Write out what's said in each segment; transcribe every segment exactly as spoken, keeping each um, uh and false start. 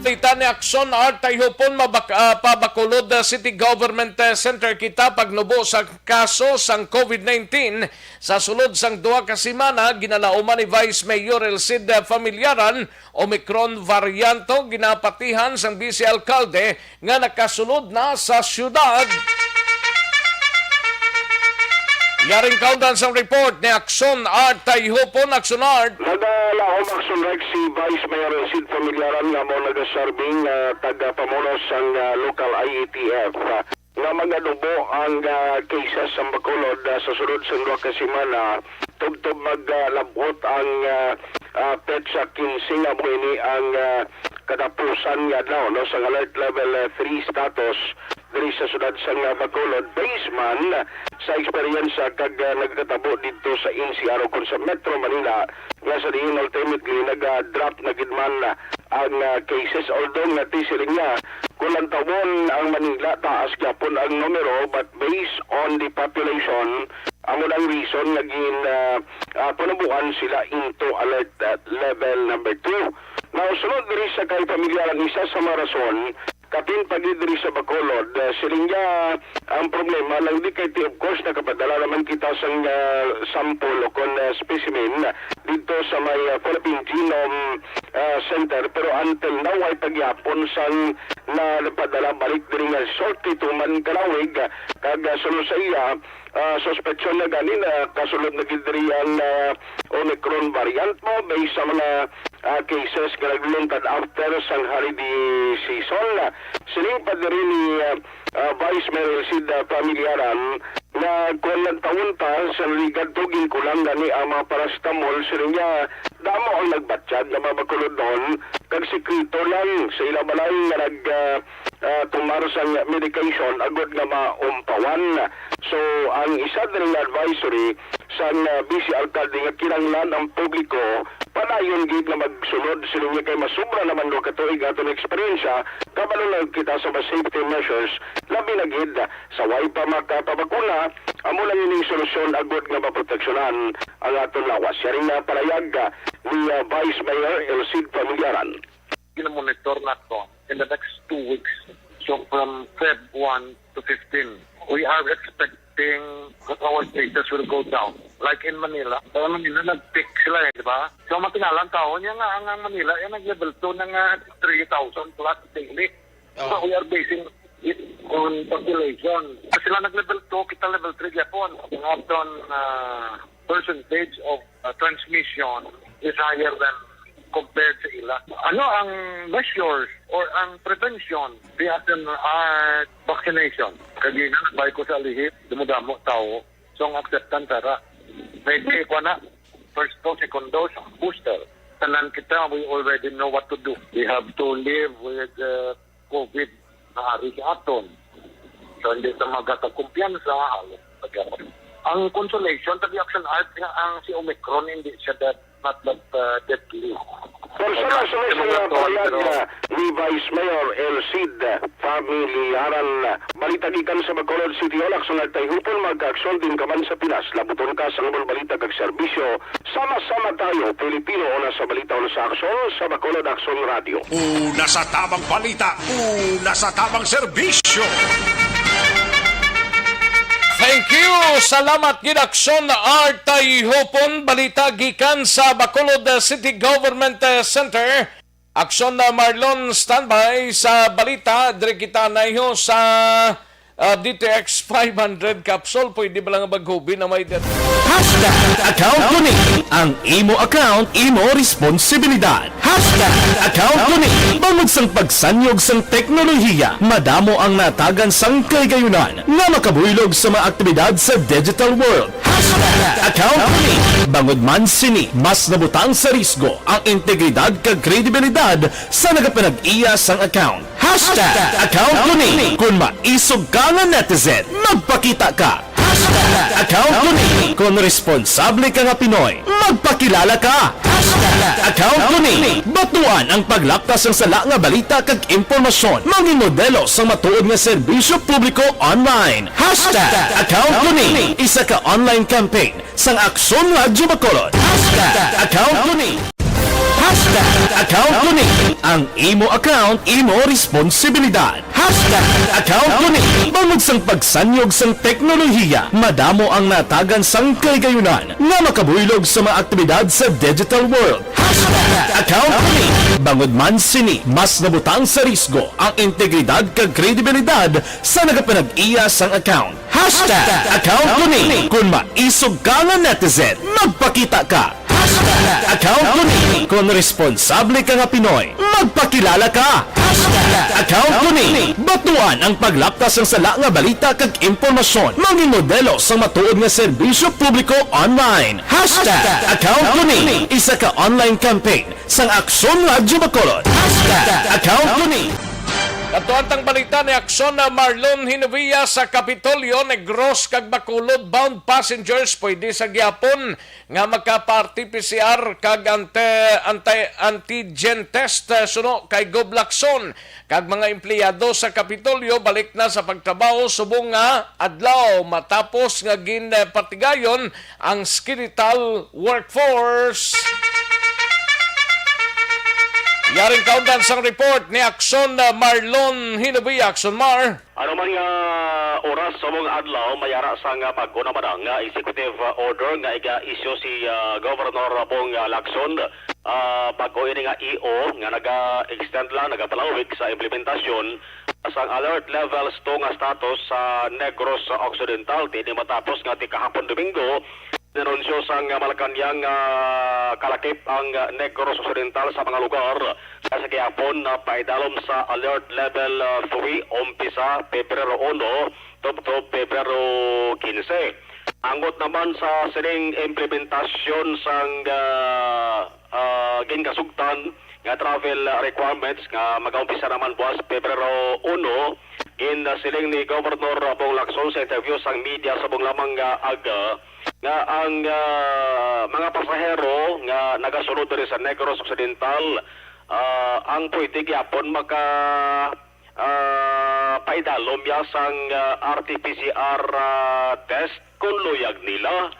Balita ni Aksyon Art Tayhupon, mabak-, ah, pa Bacolod, ah, City Government, ah, Center kita pagnubo sa kaso sang COVID nineteen sa sulod sang duha ka semana. Ginalauman ni Vice Mayor Elcid, ah, Familiaran, Omicron varianto ginapatihan sang Vice Alkalde nga nakasulod na sa siyudad. Yaring kaundan sang report ni Aksyon Art Tayhupon. Aksyon Art. Nagalaom, Aksyon Rex, si Vice Mayor Sid Familiaran nga mao nagaserbi nga tagapamuno sang, ah, local I E T F, ah, nga maganubo ang, ah, cases sa Bacolod, ah, sa sulod sang duha ka semana, tubtob maglab-ot ang, ah, ah, petsa quince nga amo ini ang, ah, katapusan nga adlaw, no, sa alert level, ah, three status diri sa siyudad sang, ah, Bacolod, based man sa eksperyensya kag, ah, nagkatabo didto sa N C R o kon sa Metro Manila, nga sa diin ultimately naga-drop na gid man ang, ah, cases. Although nga ti siling niya, kung lantawon ang Manila, taas gyapon ang numero, but based on the population, amo nang reason nga gin, ah, ah, panubuan sila into alert, ah, level number two. Now, sunod diri sa kay Familiaran, isa sa mga rason, kapin pa gid diri sa Bacolod, ah, siling niya, ang problema lang di kay ti, of course, nakapadala naman kita sang, ah, sample o kon, ah, specimen dito sa may, ah, Philippine Genome, ah, Center, pero until now ay pagyapon sang na napadala balik diri nga short kay tuman kalawig, ah, kag, ah, suno sa iya, ah, suspetsyon na gani na kasulod na gid diri ang, ah, Omicron variant mo based sa mga, ah, cases nga nagluluntad after sang holiday season. Siling pa diri ni, ah, ah, Vice Mayor Sid, ah, Familiaran, nga kung nagtaon pa sa ligad to, ginkulang gani ang mga paracetamol, siling niya, damo ang nagbatyag nga mga Bacolodnon, kag sikreto lang sa ila balay nga nag, ah, ah, tumar sang medication agod nga maumpawan. So, ang isa diri nga advisory sang, ah, Vice Alkalde nga kinahanglan ang publiko padayon gid nga magsunod, siling niya, kay masubra naman duha ka tuig aton eksperyensya, kabalo na kita sa mga safety measures, labi na gid sa way pa makapabakuna. Amo lang ining solusyon agud nga maproteksyonan ang aton lawas. Yari nga palayag, ah, ni, ah, Vice Mayor Elcid Familiaran. Ginamonitor naton in the next two weeks. So from Feb one to fifteen, we are expecting that our cases will go down. Like in Manila, sa Manila nag-peak sila eh, di ba? So matingala ang tao niya nga ang, ang Manila ay nag-level two na nga three thousand plus daily. Oh. So we are basing it on population. Sa sila nag-level two, kita level three gyapon. Ang aton, ah, percentage of, ah, transmission is higher than compared sa ila. Ano ang measures or ang prevention? The aton, ah, vaccination. Kagina, nagbay ko sa Alihip, dumudamo tao. So ang acceptance ara, maybe, kuha na, first dose, second dose, booster. Tanan kita, we already know what to do. We have to live with, uh, COVID na ari sa aton. So, hindi sa magkakakumpiyansa, halos magkakaroon. Ang consolation, tabi Action Art nga ang si Omicron, hindi siya that, not that, uh, deadly. Pero sa nasunod sa mga pahayag, uh, ni Vice Mayor Elcid Familiaran, balita gikan sa Bacolod City Hall, Action Art Tayhupon, magkaaksyon din ka man sa Pinas. Labuton ka sa mga balita kag serbisyo. Sama-sama tayo, Pilipino, una sa balita, una sa aksyon, sa Bacolod Aksyon Radio. Una sa tamang balita, una sa tamang serbisyo. Thank you. Salamat gid, Aksyon Art Tayhupon. Balita gikan sa Bacolod City Government, eh, Center. Aksyon na Marlon, standby sa balita. Diri kita naiho sa, ah, D T X five hundred capsule. Pwede ba lang maghubi na may det-, Hashtag account ko ni, ang imo account, imo responsibilidad. Hashtag account ko ni, bangod sang pagsanyog sang teknolohiya, madamo ang natagan sang kahigayonan nga makabuylog sa mga aktibidad sa digital world. Hashtag account ko ni, bangod man sini, mas nabutang sa risgo ang integridad kag kredibilidad sa nagapanag-iya sang account. Hashtag account ko ni. Kung maisog ka nga netizen, magpakita ka. Hashtag account ko ni. Kung responsable ka nga Pinoy, magpakilala ka. Hashtag account ko ni. Batuan ang paglapkas sang sala nga balita kag impormasyon. Mangin modelo sang matuod nga serbisyo publiko online. Hashtag account ko ni. Isa ka online campaign sang Aksyon Radyo Bacolod. Hashtag account ko ni. Hashtag account ko ni. Ang imo account, imo responsibilidad. Hashtag account ko ni. Bangod sang pagsanyog sang teknolohiya, madamo ang natagan sang kaligayunan nga makabuylog sa mga aktibidad sa digital world. Hashtag account ko ni. Bangod man sini, mas nabutang sa risgo ang integridad kag kredibilidad sa nagapanag-iya sang account. Hashtag account ko ni. Kung maisog ka nga netizen, magpakita ka. Hashtag account ko ni. Kung responsable ka nga Pinoy, magpakilala ka. Hashtag account ko ni. Batuan ang paglapta sang sala nga balita kag impormasyon. Mangin modelo sang matuod nga serbisyo publiko online. Hashtag account ko ni. Isa ka online campaign sang Aksyon Radyo Bacolod. Hashtag account ko ni. Kadto ang balita ni Aksyon na Marlon Hinovia sa Kapitolyo, Negros kag Bacolod bound passengers pwede sa gihapon nga maka-R T P C R kag ante-, ante-, antigen test, eh, suno kay Gov Lacson. Kag mga empleyado sa Kapitolyo balik na sa pagtrabaho subong nga adlaw matapos nga ginpatigayon ang skeletal workforce. Yaring kaundan sang report ni Aksyon, uh, Marlon Hinubi. Aksyon, Mar. Ano man nga oras subong adlaw, mayara sang, uh, bag-o naman nga executive, uh, order nga iga-issue si, uh, Governor Bong, uh, Lacson. Ah, bag-o ini nga E O nga naga-extend lang, nagapalawig sa implementasyon sang alert levels two nga status sa Negros Occidental. Tini matapos nga ti kahapon Domingo, inanunsyo sang Malacañang, ah, kalakip ang Negros Occidental sa mga lugar nga sa gihapon na paidalom sa alert level, ah, three, umpisa Pebrero uno tubtob Pebrero quince. Angot naman sa sining implementasyon sang, ah, ah, ginkasugtan nga travel requirements nga magaumpisa naman buwas Pebrero uno, ginsiling ni Governor Bong Lacson sa interview sang media subong lamang nga aga nga ang, ah, mga pasahero nga nagasulod diri sa Negros Occidental, ah, ang pwede gyapon maka, ah, paidalom ya sang, ah, R T P C R, ah, test kung luyag nila,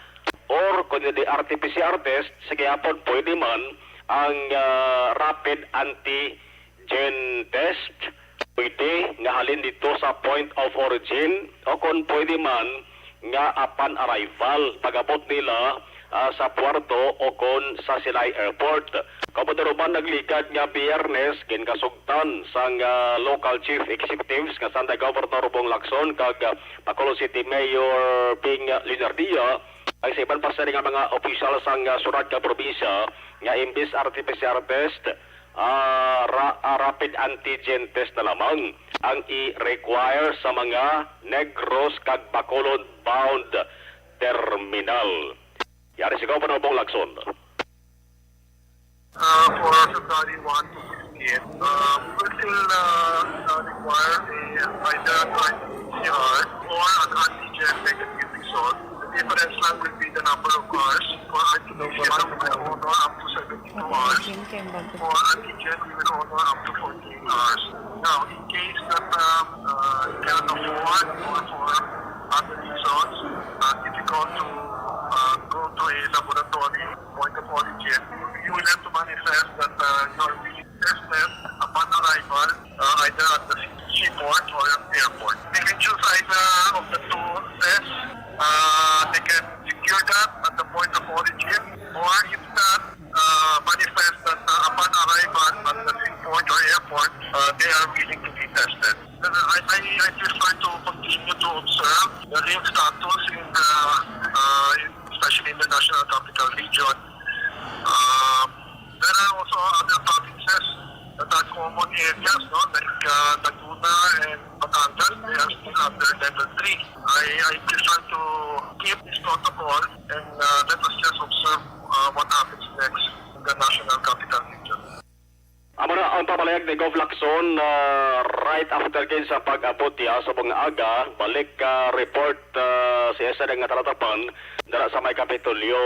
or kung hindi R T P C R test, sige hapon pwede man ang, ah, rapid antigen test, pwede nga halin dito sa point of origin, o kung pwede man nga upon arrival, pag-abot nila, ah, sa puerto o kon sa Silay Airport. Kabudaro man nagligad nga Biyernes, ginkasugtan sang, ah, local chief executives nga sanda Governor Bong Lacson kag, ah, Bacolod City Mayor Ping Leonardia, kag sa iban pa sini nga mga opisyal sang, ah, syudad kag probinsya nga imbis R T P C R test, ah, ra-, ah, rapid antigen test na lamang ang i-require sa mga Negros kag Bacolod bound terminal. Yari si Governor Bong Lacson. Uh, for February one to fifteen, uh, we will still, uh, uh, require a, either an R T P C R or an antigen negative result. The difference lang will be the number of hours. For R T P C R, we will honor up to seventy-two hours. For antigen, we will honor up to forty-eight hours. Now, in case that, um, uh, you cannot afford or for other reasons, uh, difficult to, uh, go to a laboratory, point of origin, you will have to manifest that, uh, you are really tested upon arrival, uh, either at the seaport or at the airport. They can choose either of the two tests. Uh, they can secure that at the point of origin, or if not, uh, manifest that, uh, upon arrival at the seaport or airport, uh, they are willing to be tested. Uh, I, I, I prefer to continue to observe the real status in the, uh, especially in the National Capital Region. Um, there are also other provinces that are common areas, no, like, uh, Laguna and Batangas. They are still under level three. I, I prefer to keep this protocol and, uh, let us just observe, uh, what happens next in the National Capital Region. Amo na ang pamalayag ni Gov Lacson, ah, right after gid sa pag-abot niya sa mga aga, balik, ah, report, ah, sa isa nga talatapan dira sa may Kapitolyo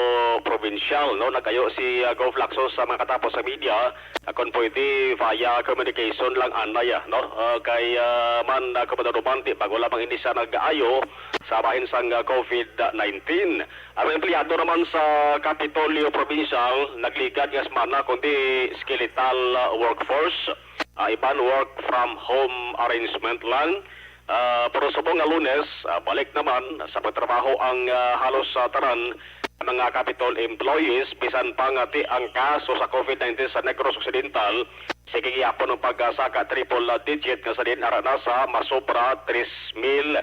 Provincial, no? Nagayo si, ah, Gov Lacson sa mga katapos sa media, ah, kung pwede, via communication lang anay, ah, no? Ah, kay, ah, man, ah, kung manunuman, di, bago lamang ini siya nag-ayo sa bahin sang, ah, COVID nineteen. Ang empleyado naman sa Kapitolyo Provincial nagligad nga semana kundi skeletal, ah, workforce, ah, iban work from home arrangement lang. Ah, pero subong nga Lunes, ah, balik naman sa pagtrabaho ang, ah, halos, ah, tanan mga Capitol employees, bisan pa nga ti ang kaso sa COVID nineteen sa Negros Occidental sige gihapon ang pagkasaka triple digit nga sa din ara na sa masobra tres mil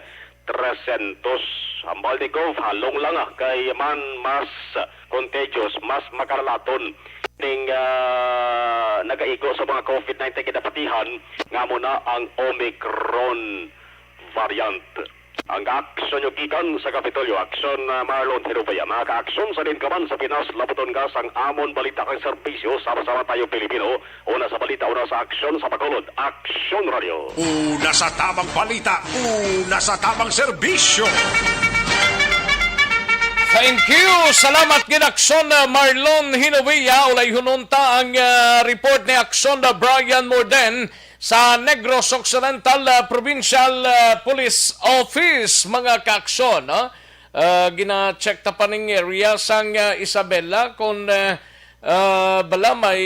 trescientos. Hambal ni Gov, halong lang, ah, kay man mas contagious, mas makalalaton ning, ah, nagaigo sa mga COVID nineteen kinapatihan nga amo na ang Omicron variant. Ang aksyon nyo gikan sa Kapitolyo. Aksyon, ah, Marlon Hinubaya. Mga kaaksyon sa din ka man sa Pinas, labuton ka sang amon balita kag serbisyo. Sama-sama tayo, Pilipino. Una sa balita, una sa aksyon, sa Bacolod. Aksyon Radio. Una sa tamang balita, una sa tamang serbisyo. Thank you. Salamat gid, Aksyon, ah, Marlon Hinubaya. Ulayhunon ta ang, ah, report ni Aksyon, ah, Brian Morden sa Negros Occidental, ah, Provincial, ah, Police Office, mga kaaksyon, no? Ah, gina-check ta pa ning area sang, ah, Isabela kung, ah, ah, bala may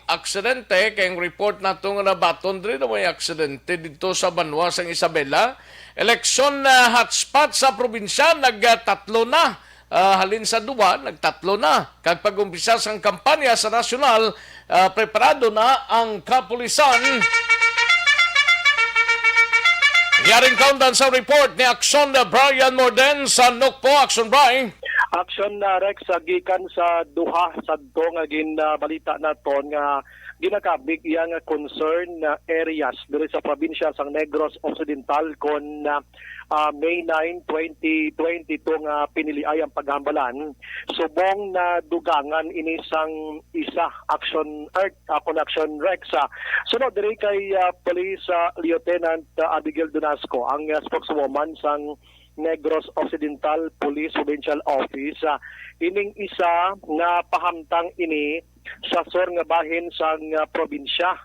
aksidente, kay ang report nato nga nabaton diri na may aksidente dito sa banwa sang Isabela. Election, ah, hotspot sa probinsya, nagtatlo na. Ah, halin sa duwa, nagtatlo na. Kag pag-umpisa sang kampanya sa nasyonal, ah, preparado na ang kapulisan. Yaring kaundan sa report ni Aksyon Brian Morden sa Nokpo. Aksyon, Brian. Aksyon na, Rex, sa gikan sa duha sadto nga ginbalita naton nga ginakabig iya nga concern, ah, areas diri sa probinsya sang Negros Occidental kon, ah, ah, May nine, twenty twenty-two nga piniliay ang paghambalan. Subong na dugangan ini sang isa action, er, ah, kon action, Rex. Ah, suno diri kay, ah, Police, ah, Lieutenant, ah, Abigail Donasco, ang, ah, spokeswoman sang Negros Occidental Police Provincial Office, ah, ining isa nga pahamtang ini sa sur nga bahin sang, ah, probinsya,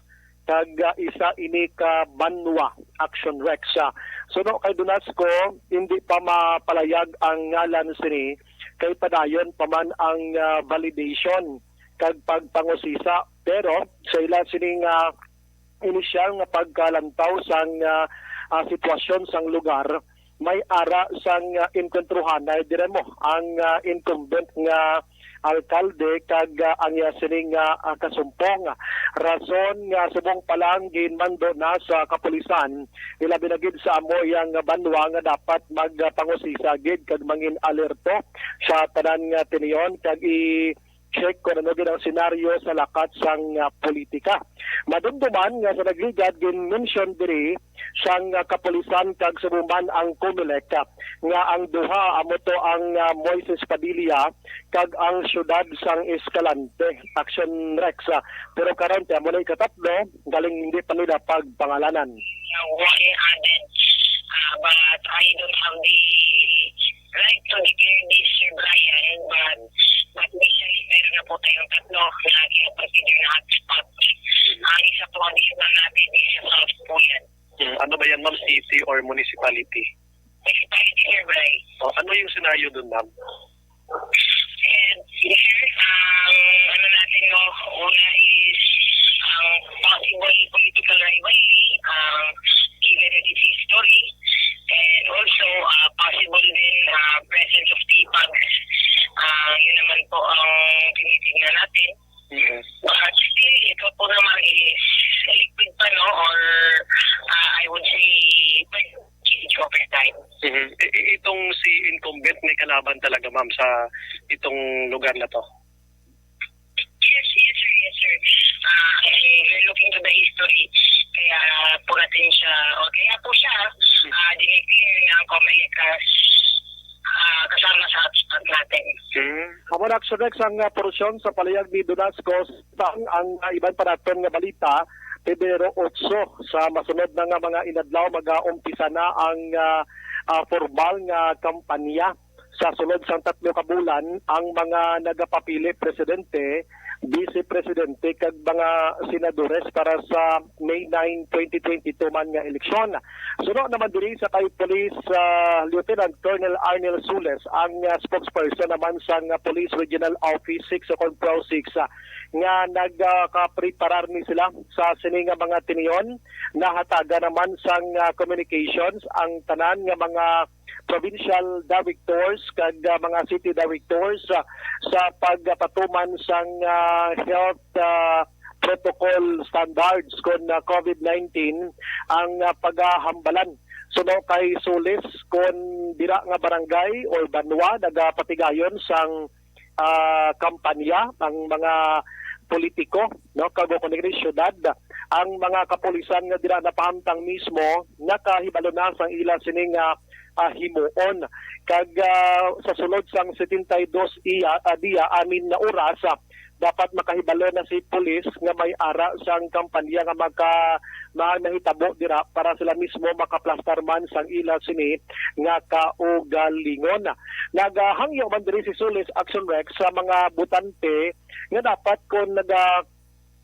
kag, ah, isa ini ka banwa, Action Rex. Ah, suno kay Donasco, hindi pa mapalayag ang ngalan sini kay padayon pa man ang, ah, validation kag pagpangusisa. Pero sa ila sini nga inisyal nga pagkalantaw sang, ah, ah, sitwasyon sang lugar, may ara sang, ah, enkwentruhanay dire mo ang, ah, incumbent nga alkalde kag, ah, ang iya sini nga, ah, kasumpong. Rason nga subong pa lang ginmando na sa kapulisan, ilabi na gid sa amo iya nga banwa nga dapat magpangusisa gid kag mangin alerto sa tanan nga tinion kag i check kung ano gid ang senaryo sa lakat sang, ah, politika. Madumduman nga sa nagligad gin-mention diri sang, ah, kapulisan kag subong man ang Comelec, ah, nga ang duha amo to ang, ah, Moises Padilla kag ang siyudad sang Escalante. Action Rex, ah, pero karon kay amo na ikatatlo, galing hindi pa nila pagpangalanan. One added, ah, but I don't have the right to declare this, Sir Brian, but, but basically, meron na po tayong tatlo na kinakonsider na hotspot. Ang isa po, additional natin is sa South po yan. Hmm, ano ba yan, ma'am? City or municipality? Municipality, Sir Brian. Oh, ano yung senaryo dun, ma'am? And here, ang ano natin, no, una is ang possible political rivalry, ang given its history, and also, ah, possible din, ah, presence of T-PAGs. Ah, yun naman po ang tinitignan natin. Yes. But still, ito po naman is liquid pa, no? Or, ah, I would say, change over time. Mhm. I- i- itong si incumbent may kalaban talaga, ma'am, sa itong lugar na to? Yes, yes, sir, yes, sir. Ah, eh, we're looking to the history. Kaya po natin siya, o kaya po siya, ah, dineclare ng Comelec as, ah, kasama sa hotspot natin. Hmm. Amo na, Action Rex, ang, ah, porsyon sa palihag ni Donasco. Ang, ang, ah, iban pa naton nga balita, Pebrero otso, sa masunod na nga mga inadlaw, mag-aumpisa na ang, ah, ah, formal nga kampanya. Sa sulod sang tatlo ka bulan, ang mga nagapapili presidente Vice Presidente kag mga senadores para sa May nine, twenty twenty-two man nga eleksyon. Suno naman diri sa kay Police, ah, Lieutenant Colonel Arnel Sules, ang, ah, spokesperson naman sang, ah, Police Regional Office six o kon Pro six, ah, nga nagakapreparar ni sila sa sini nga mga tinion. Nahatagan naman sang, ah, communications ang tanan nga mga provincial directors kag, ah, mga city directors, ah, sa pagpatuman sang, ah, health, ah, protocol standards kon, ah, COVID nineteen ang, ah, pagahambalan. Suno kay Sules, kon dira nga barangay or banwa nagapatigayon sang, ah, kampanya ang mga politiko, no, kag kon diri syudad, ang mga kapulisan nga dira napahamtang mismo nakahibalo na sang ila sini nga, ah, himuon. Kag, ah, sa sulod sang setenta y dos iya, ah, dia, amin na oras, ah, dapat makahibalo na si pulis nga may ara sang kampanya nga maka-, ma-, mahitabo dira para sila mismo makaplastar man sang ila sini nga kaugalingon. Nagahangyo man diri si Sules, Action Rex, sa mga botante nga dapat kon naga-,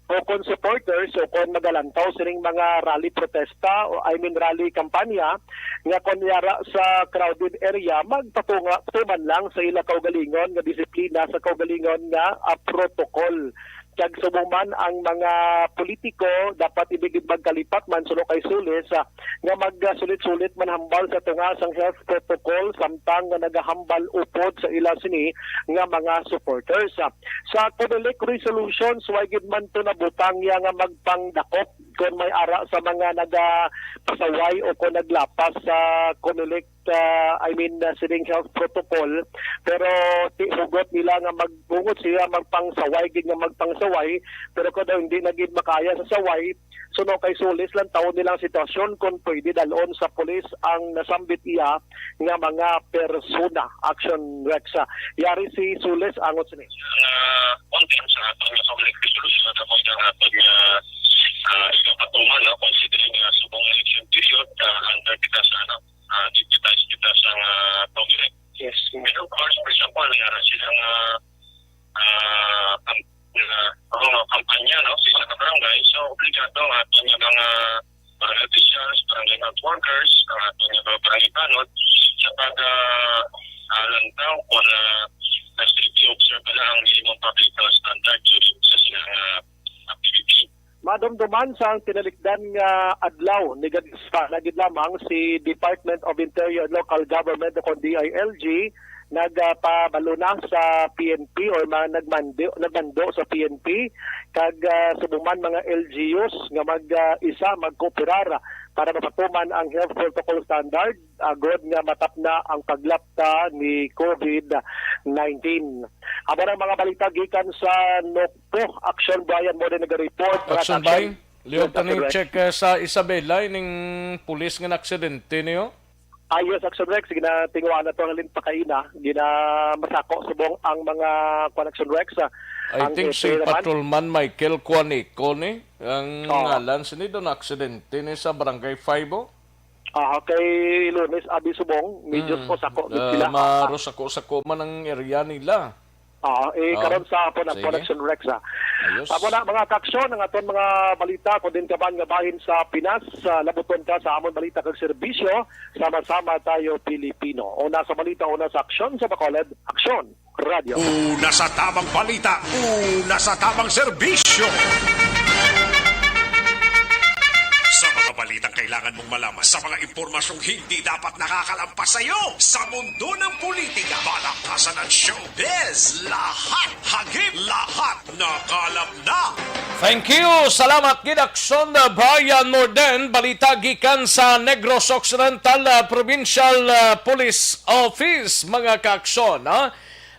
o kon supporters o kon magalantaw sining mga rally protesta o, I mean, rally kampanya, nga kon yara sa crowded area, magpatunga tuman lang sa ila kaugalingon nga disiplina, sa kaugalingon nga, ah, protocol. Kag subong man ang mga politiko, dapat ibigid magkalipat man suno kay Sules, ah, nga magsulit-sulit man hambal sa tunga sang health protocol samtang nga nagahambal upod sa ila sini nga mga supporters. Sa Comelec resolutions, way gid man to nabutang ya nga magpangdakop kon may ara sa mga nagapasaway o kon naglapas sa Comelec, ah, I mean, ah, sining health protocol. Pero ti hugot nila nga magbungod sila magpangsaway gid nga magpangsaway, pero kada hindi na gid makaya sa saway, suno kay Sules, lantawon nila ang sitwasyon kon pwede dalon sa pulis ang nasambit iya nga mga persona. Action Rex, ah, yari si Sules angot sini. Nga content sa aton nga public resolution at ang aton nga, ah, ikapatuman, no, considering nga subong election period, ah, under kita sa, ano, ah, deputize kita sa nga Comelec. Yes. And of course, for example, may ara sila nga, ah, kam-, ah, oo, kampanya, no, sa isa ka barangay. So, obligado ang aton nga mga barangay officials, barangay health workers, ang aton nga mga barangay tanod sa pag, ah, ah, lantaw kung, ah, na strictly observe na ang minimum public health standard during sa silang, ah, activity. Madumduman sang tinalikdan nga adlaw ni Gadispa na gid lamang si Department of Interior and Local Government o kon D I L G nagapabalo na sa P N P or mga nagmando, nagmando sa P N P kag, ah, subong man mga L G Us nga mag, ah, isa magkooperar para mapatuman ang health protocol standard agod nga matapna ang paglapta ni COVID nineteen. Amo ang mga balita gikan sa Nokpo. Action Brian mo din nag-report. Mga Action Action. Bay, lihog Yes, tani Action Brian. Check, eh, sa Isabela, ining pulis nga naaksidente niyo? Ah, yes, Action Rex, ginatinguan na to ang lin pakaina, ginamasako subong ang mga kwan, Action Rex, ah, I ang think si F P naman. Patrolman Michael Quanico ni ang Oo. ngalan sini doon aksidente ni sa Barangay Five, oh. Ah, kay Lunes, abi subong, medyo Mm. po sako gid Ah, sila. Maro sako-sako man ang area nila. Ah, eh, Ah, karon sa hapon ang sige. Production Rex, ah. Ayos. Amo na, mga kaaksyon, ang aton mga balita, kung din ka man nga bahin sa Pinas, sa labuton ka sa amon balita kag serbisyo, sama-sama tayo Pilipino. Una sa balita, una sa aksyon, sa Bacolod, Aksyon, Radyo. Una sa tamang balita, una sa tamang serbisyo. Sa mga balitang kailangan mong malaman, sa mga impormasyong hindi dapat nakakalampas sa iyo, sa mundo ng politika, balakasan at showbiz, lahat hagip, lahat nakalap na. Thank you. Salamat gid, Aksyon Brian Morden. Balita gikan sa Negros Occidental, ah, Provincial, ah, Police Office, mga kaaksyon, ha?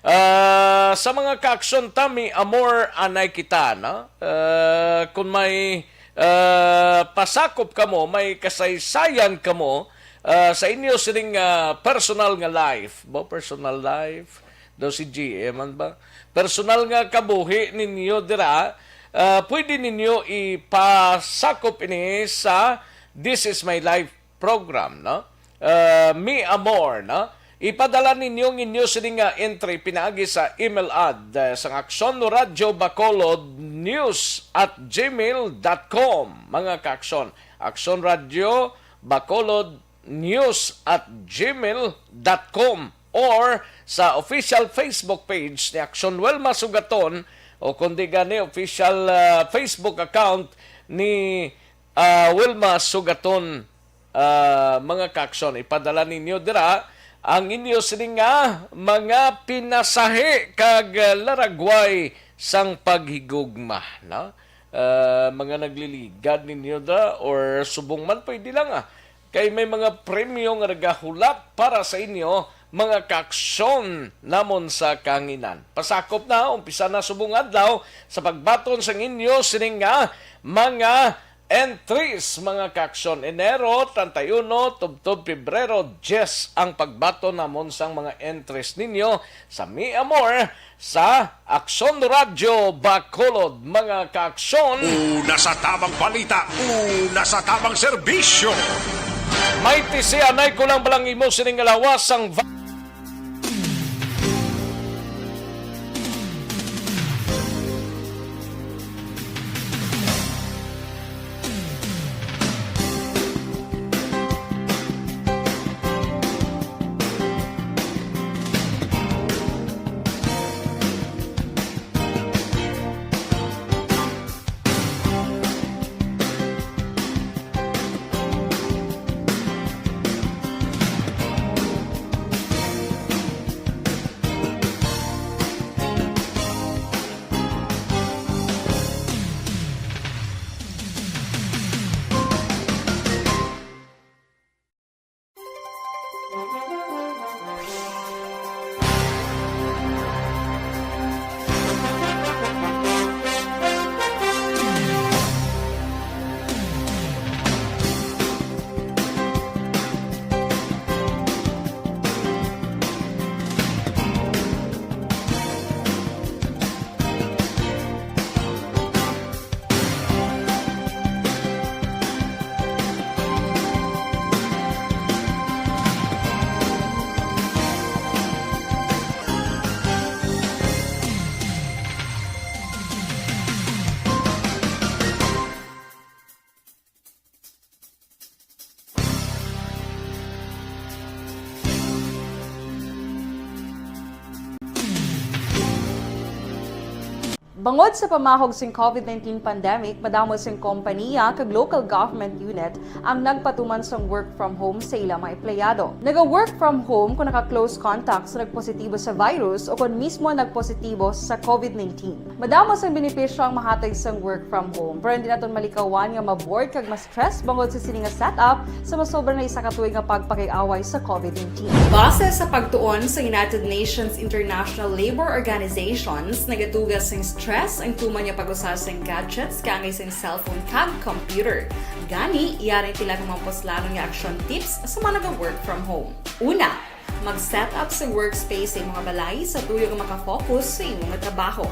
Ah, sa mga kaaksyon ta, mi amor, anay kita, no? Ah, kung may, ah, pasakop kamo, may kasaysayan kamo, ah, sa inyo sining, ah, personal nga life, ba? Personal life, daw si G M, ano ba? Personal nga kabuhi ninyo dira, ah, pwede ninyo ipasakop ini sa This Is My Life program, no? Ah, Mi Amor, no? Ipadala ninyo ang inyo sini nga entry pinaagi sa email ad, eh, sang Aksyon Radyo Bacolod News at gmail dot com. Mga kaaksyon, Aksyon Radyo Bacolod News at gmail dot com, or sa official Facebook page ni Aksyon Wilma Sugaton, o kundi gani official, ah, Facebook account ni, ah, Wilma Sugaton. Ah, mga kaaksyon, ipadala ninyo dira ang inyo sini nga mga pinasahi kag, ah, laragway sang paghigugma, no? Ah, mga nagliligad ninyo da or subong man, pwede lang, ah. Kay may mga premyo nga nagahulat para sa inyo, mga kaaksyon namon sa kahanginan. Pasakop na, umpisa na subong adlaw sa pagbaton sang inyo sining nga mga entries, mga kaaksyon. Enero treinta y uno, tubtob Pebrero diyes ang pagbaton namon sang mga entries ninyo sa Mi Amor sa Aksyon Radyo Bacolod, mga kaaksyon. Una sa tamang balita, una sa tamang serbisyo. May tisianay ko lang balang imo sining nga lawas sang va- Bangod sa pamahog sing covid nineteen pandemic, madamo sing kompaniya kag local government unit ang nagpatuman sang work from home sa ila mga empleyado. Naga-work from home kung naka-close contact sa nagpositibo sa virus o kon mismo nagpositibo sa covid nineteen. Madamo sang benepisyo ang mahatag sang work from home, pero hindi naton malikawan nga ma-bored kag ma-stress bangod sa sini nga setup sa masobra na isa ka tuig nga pagpakig-away sa covid nineteen. Base sa pagtuon sa United Nations International Labour Organizations, nagatugas sing stress ang tuman nga pag-usa sing gadgets kaangay sing cellphone kag computer. Gani, yari ang pila ka mga puslanon nga action tips sa mga naga-work from home. Una, mag-set up sa workspace sa imong balay sa tuyo nga makafocus sa imong trabaho.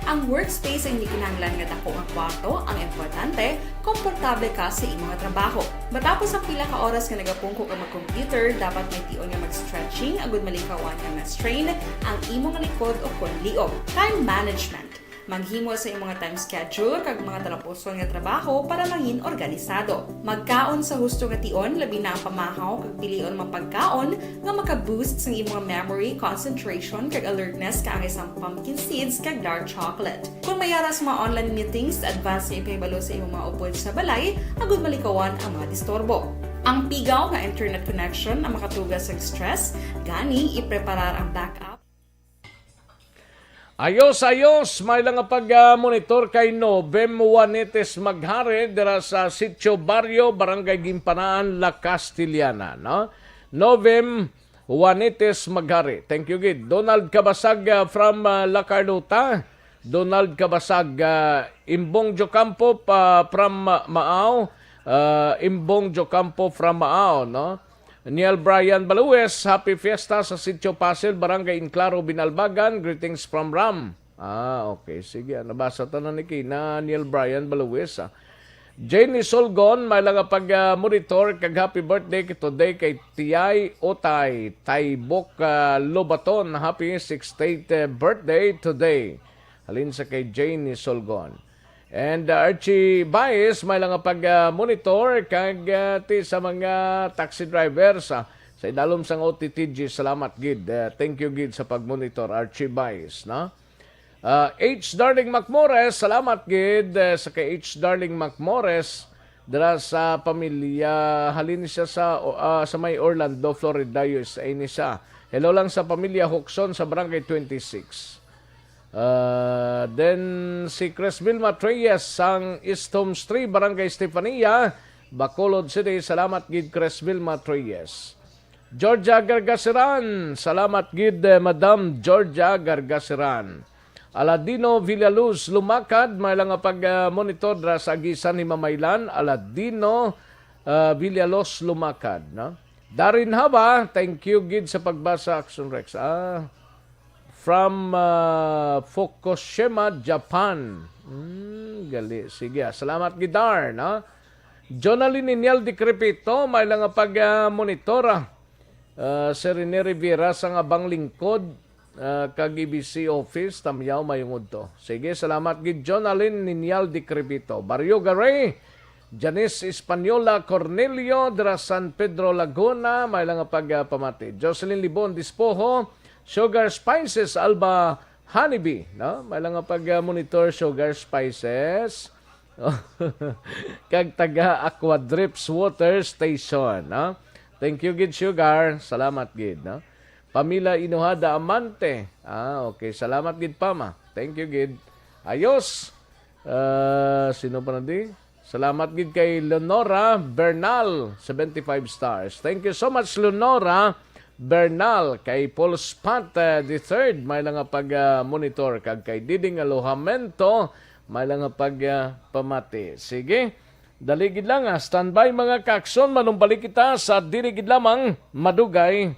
Ang workspace ay hindi kinahanglan nga dako nga kwarto, ang importante, komportable ka sa imong trabaho. Matapos ang pila ka oras nga nagapungko ka mag-computer, dapat may tion nga mag-stretching agud malikawan nga ma-strain ang imong likod o kon liog. Time management. Maghimo sa imong mga time schedule kag mga talapuson nga trabaho para mangin organisado. Magkaon sa husto nga tion, labi na ang pamahaw kag pilion mga pagkaon nga maka-boost sang imong memory, concentration, kag alertness kaangay sang pumpkin seeds kag dark chocolate. Kung may ara sa mga online meetings, advance nga ipahibalo sa imong mga upod sa balay agud malikawan ang mga disturbo. Ang pigaw nga internet connection ang makatugas sang stress, gani ipreparar ang backup. Ayos, ayos. May lang nga pag-, ah, monitor kay Novem Juanites Maghari dira sa Sitio Barrio, Barangay Ginpanaan, La Castellana, no? Novem Juanites Maghari. Thank you, gid. Donald Kabasag, ah, from, ah, La Carlota. Donald Kabasag, ah, Imbong Jocampo pa, from, ah, Maao. Ah, Imbong Jocampo from Maao, no? Neil Brian Balues, happy fiesta sa Sitio Pasil, Barangay Enclaro, Binalbagan. Greetings from Ram. Ah, okay. Sige, ah, nabasa ta na ni kina Neil Brian Balues, ah. Jenny Solgon, may lang nga pag, ah, monitor kag happy birthday today kay Tiyay Otay, Taybok, ah, Lobaton. Happy sixtieth birthday today. Halin sa kay Jenny Solgon. And, ah, Archie Baez, may lang nga pag, ah, monitor kag, ah, ti sa mga taxi drivers, ah, sa idalom sang O T T G. Salamat gid. Ah, thank you gid sa pag-monitor, Archie Baez, no? Ah, H Darling Macmores, salamat gid, eh, sa kay H Darling Macmores dira sa pamilya. Halin siya sa, o, ah, sa may Orlando, Florida, U S A ni siya. Hello lang sa pamilya Hokson sa Barangay twenty-six. Ah, then si Cresville Matreyes sang East Homes three, Barangay Estefania, Bacolod City. Salamat gid, Cresville Matreyes. Georgia Gargaseran, salamat gid, eh, Madam Georgia Gargaseran. Aladino Villaluz Lumakad, may lang nga pag, ah, monitor dira sa Aguisan, Himamaylan. Aladino, ah, Villaluz Lumakad, no? Darin Haba, thank you gid sa pagbasa, Action Rex. Ah, from, ah, Fukushima, Japan. Hmm, gali. Sige, ah, salamat gid, Dar, no? Jonalyn Ninyal Decrepito, may lang nga pag, ah, monitor, ah. Ah, si Rene Rivera sa nga banglingkod, ah, kag E B C office, Tamyaw, mayong udto. Sige, salamat gid, Jonalyn Ninyal Decrepito. Barrio Garay, Janice Española Cornelio, dira San Pedro, Laguna, may lang nga pag, ah, pamati. Jocelyn Libon Dispoho, Sugar Spices, Alba Honeybee, no? May lang nga pag, ah, monitor, Sugar Spices. Kag taga Aquadrips Water Station, no? Thank you gid, Sugar. Salamat gid, no? Pamila Inuhada Amante. Ah, okay. Salamat gid, Pama. Thank you gid. Ayos. Ah, sino pa na di? Salamat gid kay Leonora Bernal, seventy-five stars. Thank you so much, Leonora Bernal. Kay Paul Spot, eh, the third, may lang nga pag, ah, monitor. Kag kay Diding Alojamento, may lang nga pag, ah, pamati. Sige, dali gid lang, ah. Standby, mga kakson, manumbalik kita sa dili gid lamang madugay.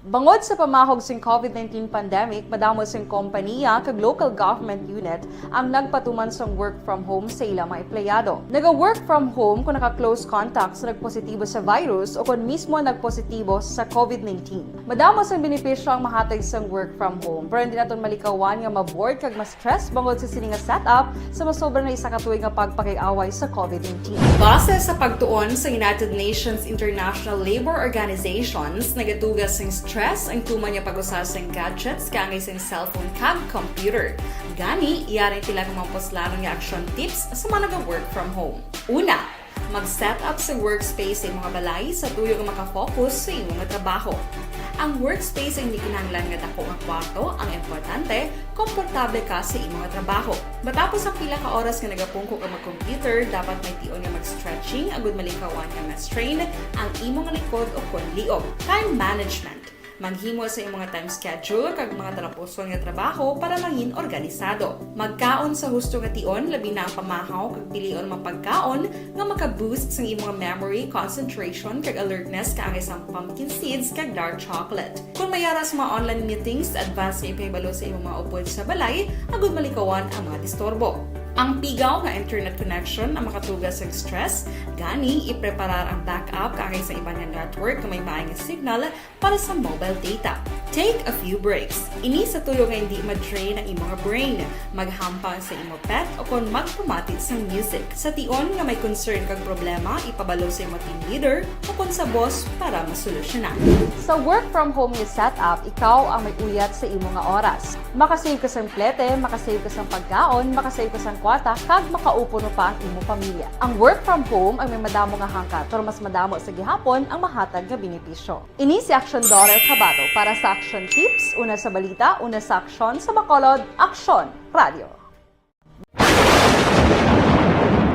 Bangod sa pamahog sing COVID nineteen pandemic, madamo sing kompanya kag local government unit ang nagpatuman sang work from home sa ila mga empleyado. Naga-work from home kung naka-close contact sa nagpositibo sa virus o kon mismo nagpositibo sa COVID nineteen. Madamo sang benepisyo ang mahatag sang work from home, pero hindi naton malikawan nga ma-bored kag ma-stress bangod sa sini nga setup sa masobra na isa ka tuig nga pagpakig-away sa COVID nineteen. Base sa pagtuon sa United Nations International Labour Organizations, nagatuga sing stress ang tuman nga pag-usa sing gadgets kaangay sing cellphone kag computer. Gani, yari ang pila ka mga puslanon nga action tips sa mga naga-work from home. Una, mag-set up sa workspace sa imong balay sa tuyo nga maka-focus sa imo nga trabaho. Ang workspace ang hindi kinahanglan nga dako nga kwarto, ang importante, komportable ka sa imo nga trabaho. Matapos ang pila ka oras nga nagapungko ka mag-computer, dapat may tion nga mag-stretching agud malikawan nga ma-strain ang imo nga likod o kon liog. Time management. Maghimo sa imong time schedule kag mga talapuson nga trabaho para mangin organisado. Magkaon sa husto nga tion, labi na ang pamahaw kag pilion mga pagkaon nga maka-boost sang imong memory, concentration, kag alertness kaangay sang pumpkin seeds kag dark chocolate. Kung may ara sa mga online meetings, advance nga ipahibalo sa imong mga upod sa balay agud malikawan ang mga disturbo. Ang pigaw nga internet connection ang makatuga sa stress, gani ipreparar ang backup kaangay sa iban nga network nga may maay nga signal para sa mobile data. Take a few breaks. Ini sa tuyo nga hindi ma-drain ang imong brain. Maghampang sa imo pet o kon magpamati sang music. Sa tion nga may concern kag problema, ipabalo sa imo team leader o kon sa boss para masolusyonan. Sa work from home nga setup, ikaw ang may uyat sa imo nga oras. Makasave ka sang plete, makasave ka sang pagkaon, makasave ka sang kwarta, kag makaupo pa ang imo pamilya. Ang work from home ang may madamo nga hangkat, pero mas madamo sa gihapon ang mahatag nga benepisyo. Ini si Action Daughter Kabato para sa Action Tips, una sa balita, una sa aksyon, sa Bacolod, Aksyon Radio.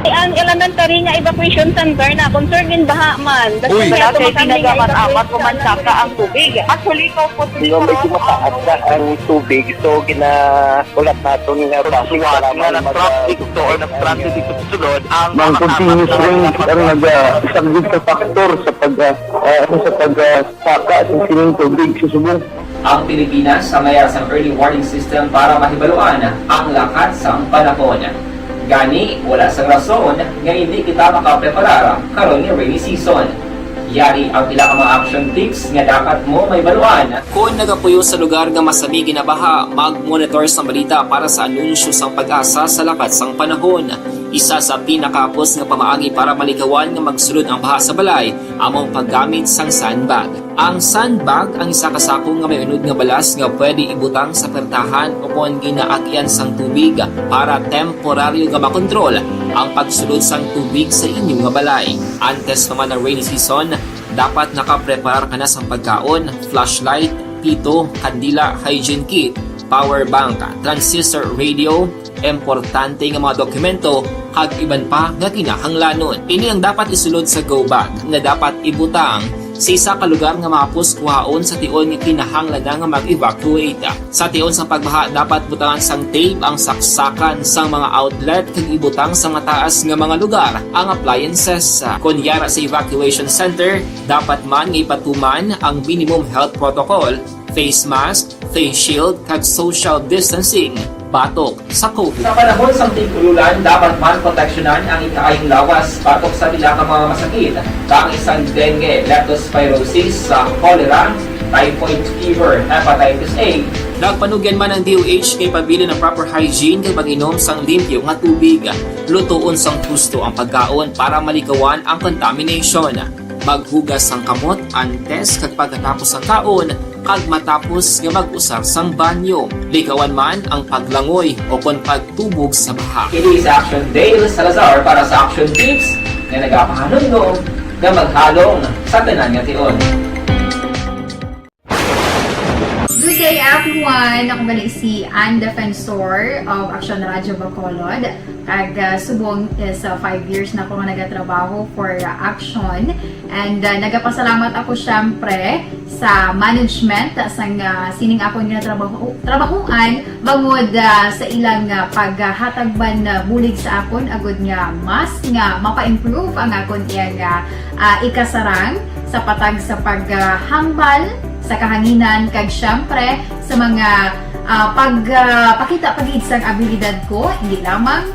Ang elementary nga evacuation center na concern gin baha man. Uy, wala kay tinaga man amat ko man saka ang tubig. Actually, ko po. Di ba, medyo mataas na ang tubig, so ginaulat naton nga basi nga nag-traffic to or nag-transit dito sa sulod ang mga continuous rain ang nag-, ah, isang big factor sa pag, ah, ah, sa pag, ah, saka sa sining tubig sa subong. Ang Pilipinas ang may sang early warning system para mahibaluan ang lakat sang panahon. Gani, wala sang rason nga hindi kita makapreparar karon nga rainy season. Yari ang pila ka mga action tips nga dapat mo mahibaluan. Kon nagapuyo sa lugar nga masami ginabaha, mag-monitor sa balita para sa anunsyo sang PAGASA sa lakat sang panahon. Isa sa pinakahapos nga pamaagi para malikawan nga magsulod ang baha sa balay amo ang paggamit sang sandbag. Ang sandbag ang isa ka sako nga may unod nga balas nga pwede ibutang sa pertahan o kon ginaagian sang tubig para temporaryo nga makontrol ang pagsulod sang tubig sa inyo nga balay. Antes pa man ang rainy season, dapat nakapreparar ka na sang pagkaon, flashlight, pito, kandila, hygiene kit, power bank, transistor radio, importante nga mga dokumento, kag iban pa nga kinahanglanon. Ini ang dapat isulod sa go bag nga dapat ibutang sa isa ka lugar nga mahapos kuhaon sa tion nga kinahanglan na nga mag-evacuate. Sa tion sang pagbaha, dapat butangan sang tape ang saksakan sang mga outlet kag ibutang sa mataas nga mga lugar ang appliances. Kon yara sa evacuation center, dapat man nga ipatuman ang minimum health protocol, face mask, face shield, kag social distancing batok sa COVID. Sa panahon sang tig-ululan, dapat man proteksyonan ang ikaayong lawas batok sa pila ka mga masakit, kaangay sang dengue, leptospirosis, sa cholera, typhoid fever, hepatitis A. Nagpanugyan man ang D O H kay pabilin ang proper hygiene kag pag-inom sang limpyo nga tubig. Lutoon sang husto ang pagkaon para malikawan ang contamination. Maghugas sang kamot antes kag pagkatapos sang kaon kag matapos nga mag-usar sang banyo. Likawan man ang paglangoy o kon pagtubog sa baha. Kini si Action Dale Salazar para sa Action Tips nga nagapahanumdom nga maghalong sa tanan nga tion. Good day, everyone! Ako gali si Ann Defensor of Action Radio Bacolod. Kag, ah, subong is, ah, five years na ako nga nagatrabaho for, ah, Action. And, ah, nagapasalamat ako, syempre, sa management sang, ah, sining akon nga trabaho, trabahoan bangod, ah, sa ilang, ah, paghatag man, ah, bulig sa akon agud nga mas nga mapa-improve ang akon iyang, ah, ah, ikasarang sa patag sa paghambal sa kahanginan kag, syempre, sa mga, ah, pag, ah, pakita pa gid sang abilidad ko, hindi lamang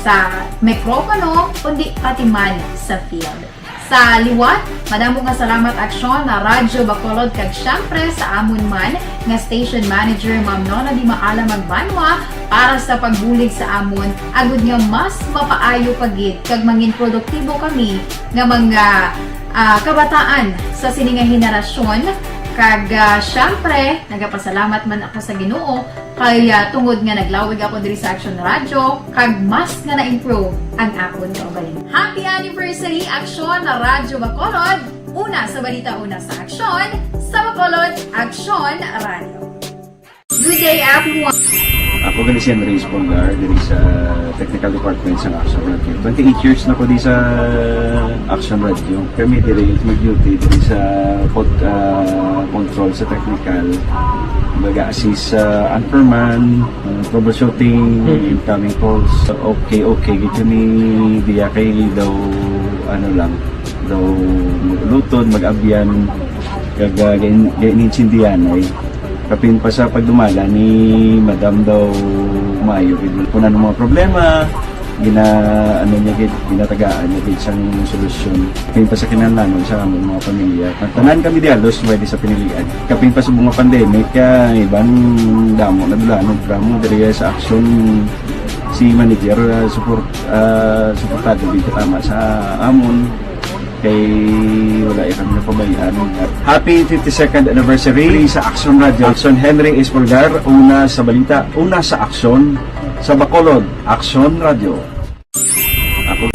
sa mikropono, kundi pati man sa field. Sa liwat, madamo nga salamat, Aksyon, na Radyo Bacolod, kag syempre sa amon man nga station manager, Ma'am Nona Di Maala Magbanwa, para sa pagbulig sa amon, agud nga mas mapaayo pa gid kag mangin produktibo kami nga mga, ah, kabataan sa sini nga henerasyon. Kag, ah, syempre, nagapasalamat man ako sa Ginoo kay, ah, tungod nga naglawig ako diri sa Action Radio, kag mas nga na-improve ang akon kaugalingon. Happy anniversary, Aksyon na Radyo Bacolod! Una sa balita, una sa aksyon, sa Bacolod, Aksyon Radio. Good day, everyone! Ako gali si Henry Espolgar, diri sa technical department sa Action Radio. Twenty-eight years na ko di sa Action Radio. Kami diri mag-duty diri sa pod-, ah, control sa technical. Baga assist sa anchorman, ah, troubleshooting, incoming calls. Okay, okay. Gid kami diya kay daw, ano lang, daw mag-ulutod, mag-abyan, kag, ah, gain-, gain-, insindihan ay. Kapin pa sa pagdumala ni Madam daw maayo gid. Kung ano mga problema, gina-, ano niya gid, ginatagaan niya gid sang solusyon. Kapin pa sa kinahanglanon sa among mga pamilya. Ang tanan kami diya, halos may di sa pinilian. Kapin pa sa mga pandemic, kaya iban damo na dula, no, drama diri sa Action si manager, ah, support, ah, suportado gid tama sa amon. Kay wala ya kami napabayaan. Happy fifty-second anniversary sa Action Radio. Action Henry Espolgar, una sa balita, una sa aksyon, sa Bacolod, Action Radio. Ako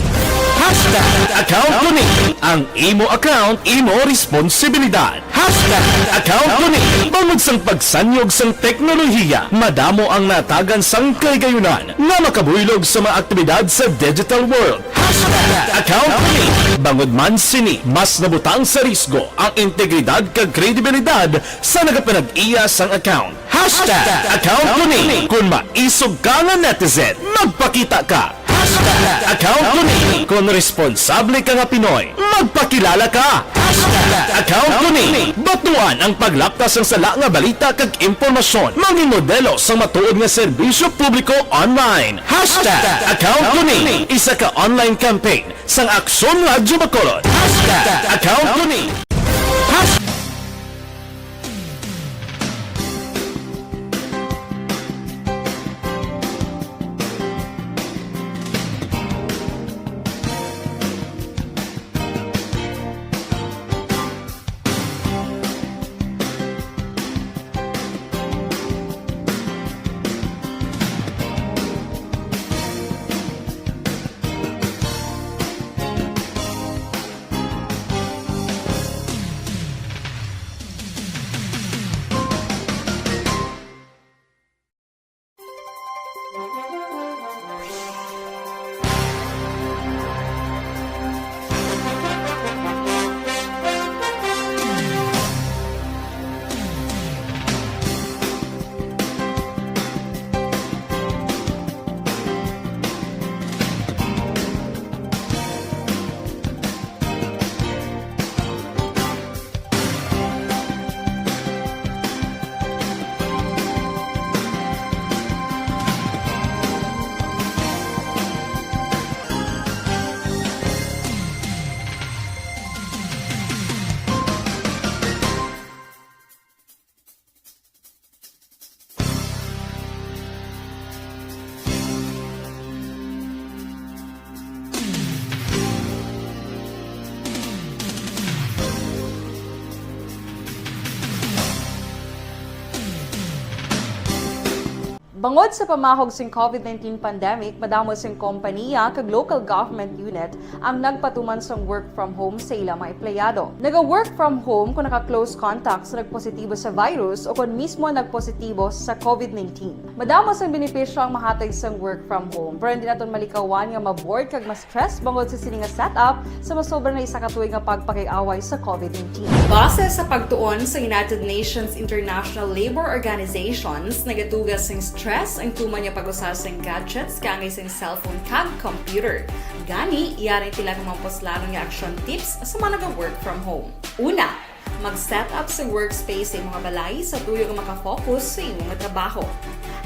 Hashtag account ko ni. Ang imo account, imo responsibilidad. Hashtag account ko ni. Bangod sang pagsanyog sang teknolohiya, madamo ang natagan sang kahigayunan nga makabuylog sa mga aktibidad sa digital world. Hashtag account ko ni. Bangod man sini, mas nabutang sa risgo ang integridad kag kredibilidad sa nagapanag-iya sang account. Hashtag account ko ni. Kung maisog ka nga netizen, magpakita ka. Hashtag account ko ni. Kung responsable ka nga Pinoy, magpakilala ka. Hashtag account ko ni. Batuan ang paglapta sang sala nga balita kag impormasyon. Mangin modelo sang matuod nga serbisyo publiko online. Hashtag account ko ni. Isa ka online campaign sang Aksyon Radyo Bacolod. Hashtag account ko ni. Hashtag Bangod sa pamahog sing COVID nineteen pandemic, madamo sing kompaniya kag local government unit ang nagpatuman sang work from home sa ila mga empleyado. Naga-work from home kung naka-close contact sa nagpositibo sa virus o kon mismo nagpositibo sa COVID nineteen. Madamo sang benepisyo ang mahatag sang work from home, pero hindi naton malikawan nga ma-bored kag ma-stress bangod sa sini nga setup sa masobra na isa ka tuig nga pagpakig-away sa COVID nineteen. Base sa pagtuon sa United Nations International Labour Organizations, nagatuga sing stress ang tuman nga pag-usa sing gadgets kaangay sing cellphone kag computer. Gani, yari ang pila ka mga puslanon nga action tips sa mga naga-work from home. Una, mag-set up sa workspace sa imo nga balay sa tuyo nga makafocus sa imo nga trabaho.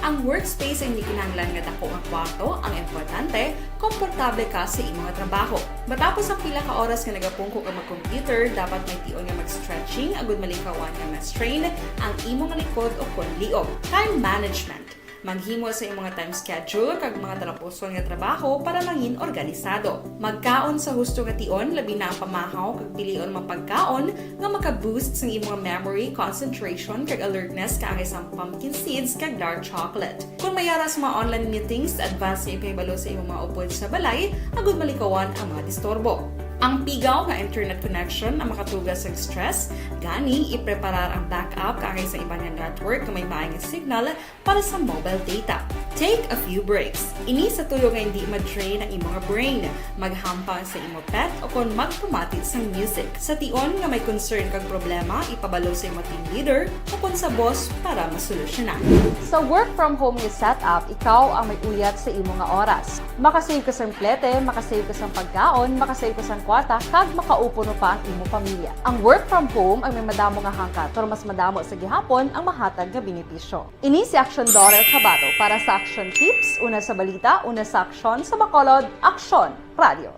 Ang workspace ay hindi kinahanglan nga dako nga kwarto, ang importante, komportable ka sa imo nga trabaho. Matapos ang pila ka oras nga nagapungko ka mag-computer, dapat may tion nga mag-stretching agud malikawan nga ma-strain ang imo nga likod o kon liog. Time management. Maghimo sa imo nga time schedule kag mga talapuson nga trabaho para mangin organisado. Magkaon sa husto nga tion, labi na ang pamahaw kag pilion mga pagkaon nga maka-boost sang imo nga memory, concentration, kag alertness kaangay sang pumpkin seeds kag dark chocolate. Kung may ara sa mga online meetings, advance nga ipahibalo sa imo mga upod sa balay agud malikawan ang mga disturbo. Ang pigaw nga internet connection ang makatuga sa stress, gani ipreparar ang backup kaangay sa iban nga network nga may maayong signal para sa mobile data. Take a few breaks. Ini sa tuyo nga hindi ma-drain ang imo nga brain, maghampang sa imo pet, o kon magpamati sang music. Sa tion nga may concern kag problema, ipabalo sa imo team leader o kon sa boss para masolusyonan. Sa work from home nga setup, ikaw ang may uyat sa imo nga oras. Makasave ka sang plete, makasave ka sang pagkaon, makasave ka sang kwarta, kag makaupo no pa ang imo pamilya. Ang work from home ang may madamo nga hangkat, pero mas madamo sa gihapon ang mahatag nga benepisyo. Ini si Action Daughter Kabato para sa Action Tips, una sa balita, una sa aksyon, sa Bacolod, Aksyon Radio.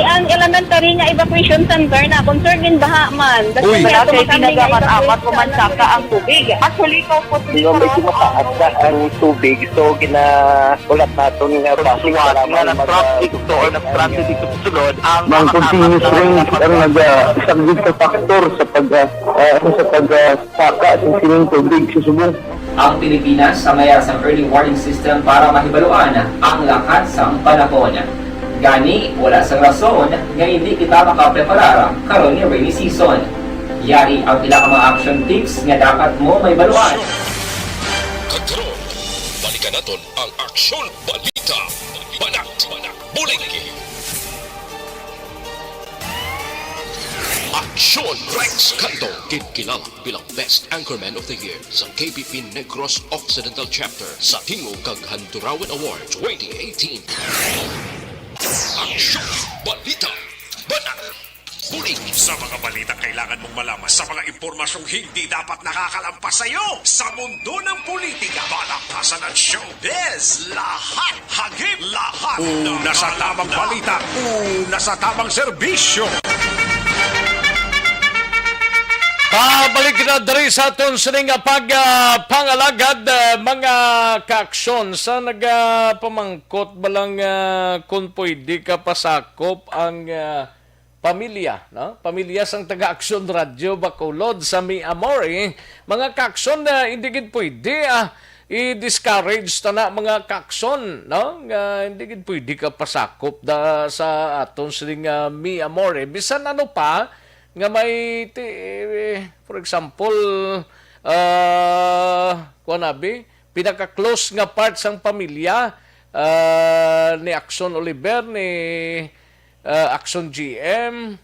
Ang elementary nga evacuation center na concern in baha man. Uy. Wala kay ginagamat-amat o mansaka ang tubig. Actually, ikaw po, medyo mataas na ang tubig, so ginaulat naton nga base nga lamang mag-, traffic to or traffic to sulod ang mga continuous rains ang nag-, ah, isang big factor sa pag-, ah, ah, sa pag-, ah, saka sa sining tubig sa subong. Ang Pilipinas ang may sang early warning system para mahibaluan ang lakat sang panahon. Gani, wala sang rason nga hindi kita makapreparar karon nga rainy season. Yari ang pila ka mga action tips nga dapat mo mahibaluan. Kag karon, balikan naton ang Aksyon Balita. Banat, bulig. Aksyon Rex Canto, ginkilala bilang Best Anchorman of the Year sa K B P Negros Occidental Chapter sa Tingog kag Handurawan Award twenty eighteen. Aksyon Balita. Banat. Bulig. Sa mga balitang kailangan mong malaman, sa mga impormasyong hindi dapat nakakalampas sa iyo, sa mundo ng politika, balaktasan at showbiz, lahat, hagip lahat. Una sa tamang balita, una sa tamang serbisyo. Pabalik na diri sa aton sining nga pag, ah, pangalagad, ah, mga kaaksyon. Sa nagapamangkot ba lang, ah, kung pwede ka pasakop ang, ah, pamilya, no? Pamilya sang taga Aksyon Radyo Bacolod sa Mi Amor, eh. Mga kaaksyon, ah, hindi gid pwede, ah, i-discourage ta na, mga kaaksyon, no? Nga hindi gid pwede ka pasakop da sa aton sining, ah, Mi Amor, eh. Bisan ano pa nga may ti-, eh, for example, ah, kuwan abi, pinaka-close nga part sang pamilya, ah, ni Aksyon Oliver, ni, ah, Aksyon G M,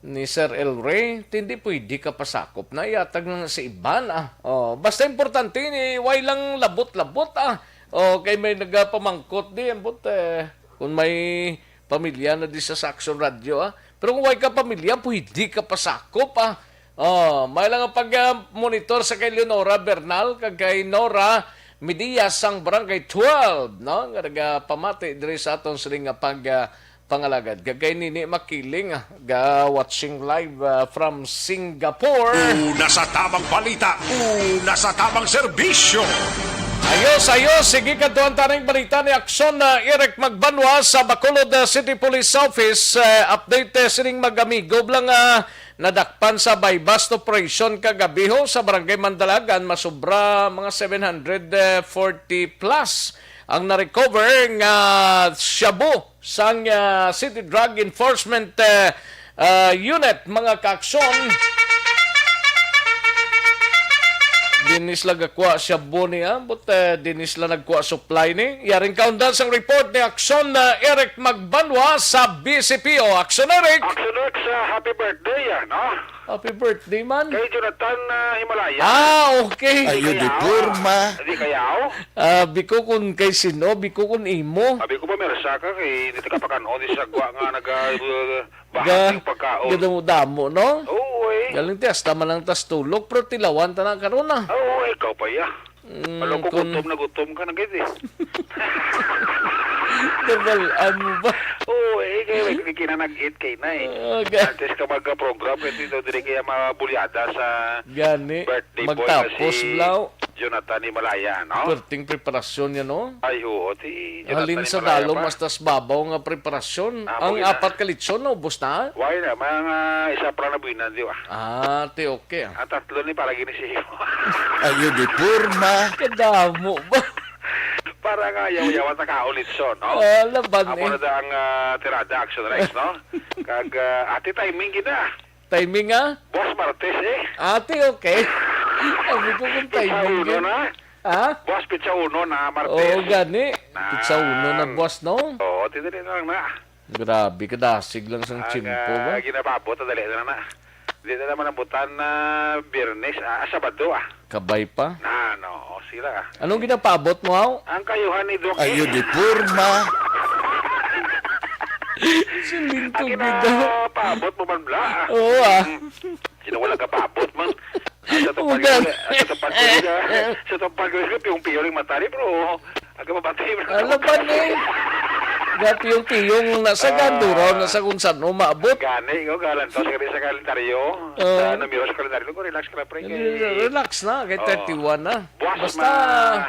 ni Sir El Rey, ti hindi pwede ka pasakop na, ihatag na sa iban, ah. Oh, basta importante ni, way lang labot-labot, ah. Oh, kay may nagapamangkot di, ambot, eh, kung may pamilya na di sa, sa Aksyon Radyo, ah. Pero kung way ka pamilya, pwede ka pasakop, ah. Oh, may lang ang pag, ah, monitor sa kay Leonora Bernal kag kay Nora Medias sang Barangay twelve, no? Nga nagapamati diri sa aton sining nga pag, ah, pangalagad. Kag kay Nini Makiling, ah, ga watching live, ah, from Singapore. Una sa tamang balita, una sa tamang serbisyo. Ayos, ayos. Sige, kadtuan ta ning balita ni Aksyon, ah, Eric Magbanwa sa Bacolod, ah, City Police Office. Ah, update, eh, sining mag-amigo lang, ah, nadakpan sa buy-bust operation kagabi ho sa Barangay Mandalagan, masobra mga seven hundred forty plus ang na-recover nga shabu sang, ah, City Drug Enforcement, eh, ah, Unit, mga kaaksyon. Dinis lang gakuha shabu ni, ah, but, eh, dinis lang nagkuha supply ni. Yaring kaundan sang report ni Aksyon, ah, Eric Magbanwa sa B C P O. Aksyon, Eric! Aksyon, Eric, sa happy birthday, ah, no? Happy birthday man. Kay Jonathan, ah, Himalaya. Ah, okay. Ayo, di porma. Di kaya, oh? Ah, biko kun kay sino, biko kun imo. Abi ko ba, mersa ka kay hindi ka pakan-on di sa gwa nga naga, uh, bahag Ga-, yung pagkaon. Gadamo-damo, no? Oo, eh. Galing ti, hasta man lang tas tulog, pero tilawan ta na karon, ah. Oo, ikaw pa, ya. Mm, Alam ko, kun- gutom na gutom ka na gid, eh. Nabalaan mo ba? Oo, eh, kaya may kinanag-it kay na, eh. Ah, ga- Antes ka magka-program, kasi daw dili kaya mabulyada sa Gani, birthday boy na magtapos, si Blau. Jonathan Himalaya, no? Perting preparasyon niya, no? Ay, oo, ti Halin Jonathan sa Himalaya dalom pa. Hasta sa babaw nga preparasyon. Ah, Ang okay na. apat ka lechon, naubos na? Why na? Mga isa pa na buwinan, di ba? Ah, ti okay, ah. Ang tatlo ni para gini siya. Ayo, di porma. Kadamo ba? Pa, Para nga yaw-yawa ta ka ulit, so, no? Ah, laban, Amo eh. na da ang, ah, tirada, Action Rex, no? Kag, ah, ati, timing gid na. Timing, ah? Boss, Martes, eh. Ati, okay. Sabi ko kung Pizza timing uno yun. na. Ha? Boss, pizza uno na, Martes. Oo, gani. Pizza uno na, Nang. boss, no? Oo, tidali na lang na. Grabe, kadasig lang sang Ang, tiyempo, ah, ba? ginapabot, dali na na. Di na naman ang butan na Biyernes, ah, ah, Sabado, ah. Kabay pa. Na, no, o, sila, ah. Anong ginapaabot mo, haw? Ang kayuhan ni Doc, Ayo eh. di porma. Siling Ang ko, bida. ginapaabot mo man, bla, ah. Oo, ah. Mm. Sino wala kapaabot, man? Ang sa tupad Ugan. ko, ang sa tupad ko, sa tupad ko, piyong-piyong yung mata ni, bro. Ang kapapatay, bro. Alam pa ni. Gapiyong-piyong na sa Ah. ganduraw, na sa kung saan umaabot. Gani, ko, galantos ka rin sa kalendaryo. Oo. Sa numero sa kalendaryo, ko, relax ka lang, pre, kay Relax na, kay Oo. thirty-one na. Buwas Basta, ma-,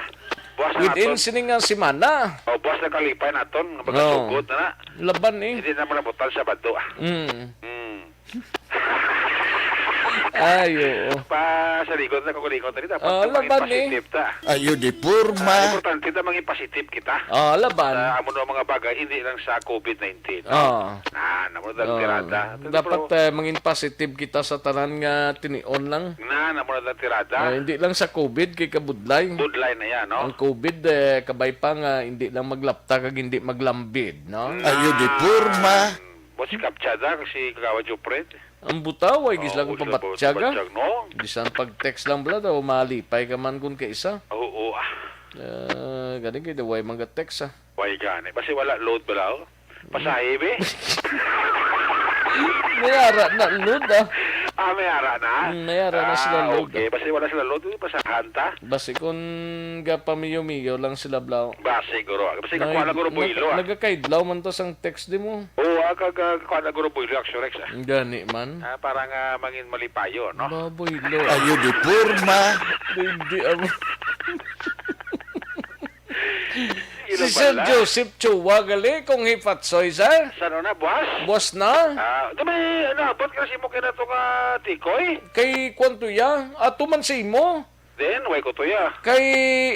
buwas na within naton. sining nga semana. O, buwas na kalipay naton, nga Oo. magkasugod na na. Laban, eh. Hindi na mo nabutan sa bado, ah. Mm. Mm. Ay, oo. Pa, sa likod na kukulingon na rin, dapat Ah, na maging laban, eh. positive ta. Ayo di Ah, porma. importante na maging positive kita. Ah, laban. Sa amo na mga bagay, hindi lang sa covid nineteen, no? Ah. Ah, namo na Ah, tirada. Ito, dapat, bro. eh, mangin positive kita sa tanan nga tinion lang. Na, namo na tirada. Ah, hindi lang sa covid, kay kabudlay. Budlay na yan, no? Ang covid, eh, kabay pa nga hindi lang maglapta kag hindi maglambid, no? Ayo di porma. Boss, si Kapchada, si Kagawa Jupred. Ang butaw, ay, gis Oo, lang wala ba pabatyaga. pabatyaga, no? Bisan pag-text lang bala daw, malipay ka man kun kaisa. Oo, ah. Ah, gani kay daway man ga-text, ah. Way gani. Basi wala load bala, oh. Pasahe, be? May ara na load, ah. Ah, may ara na? Mm, may ara na sila Ah, load, okay. ah. Basi wala sila load, pasahan ta. Basi kun gapamiyo-miyo lang sila, bla. Ba, siguro. Basi Nay, kakuha lang guro nag-, buhilo, ah. nagakaidlaw man to sang text di mo. Oo, ah, kag, ah, kakuha lang guro buhilo, Action Rex, ah. Gani man. Ah, para nga mangin malipayo, no? Ba, buhilo. Ayo di porma. Hindi, amo. Sige Si lang Sir pala. Joseph Chua gali, kung hifatsoy, sir. Saan na, boss? Boss na. Ah, di may naabot ka si mo kaya na to nga tikoy? Kay kwan to ya? Ato man sa imo? Then, why ko to ya? Kay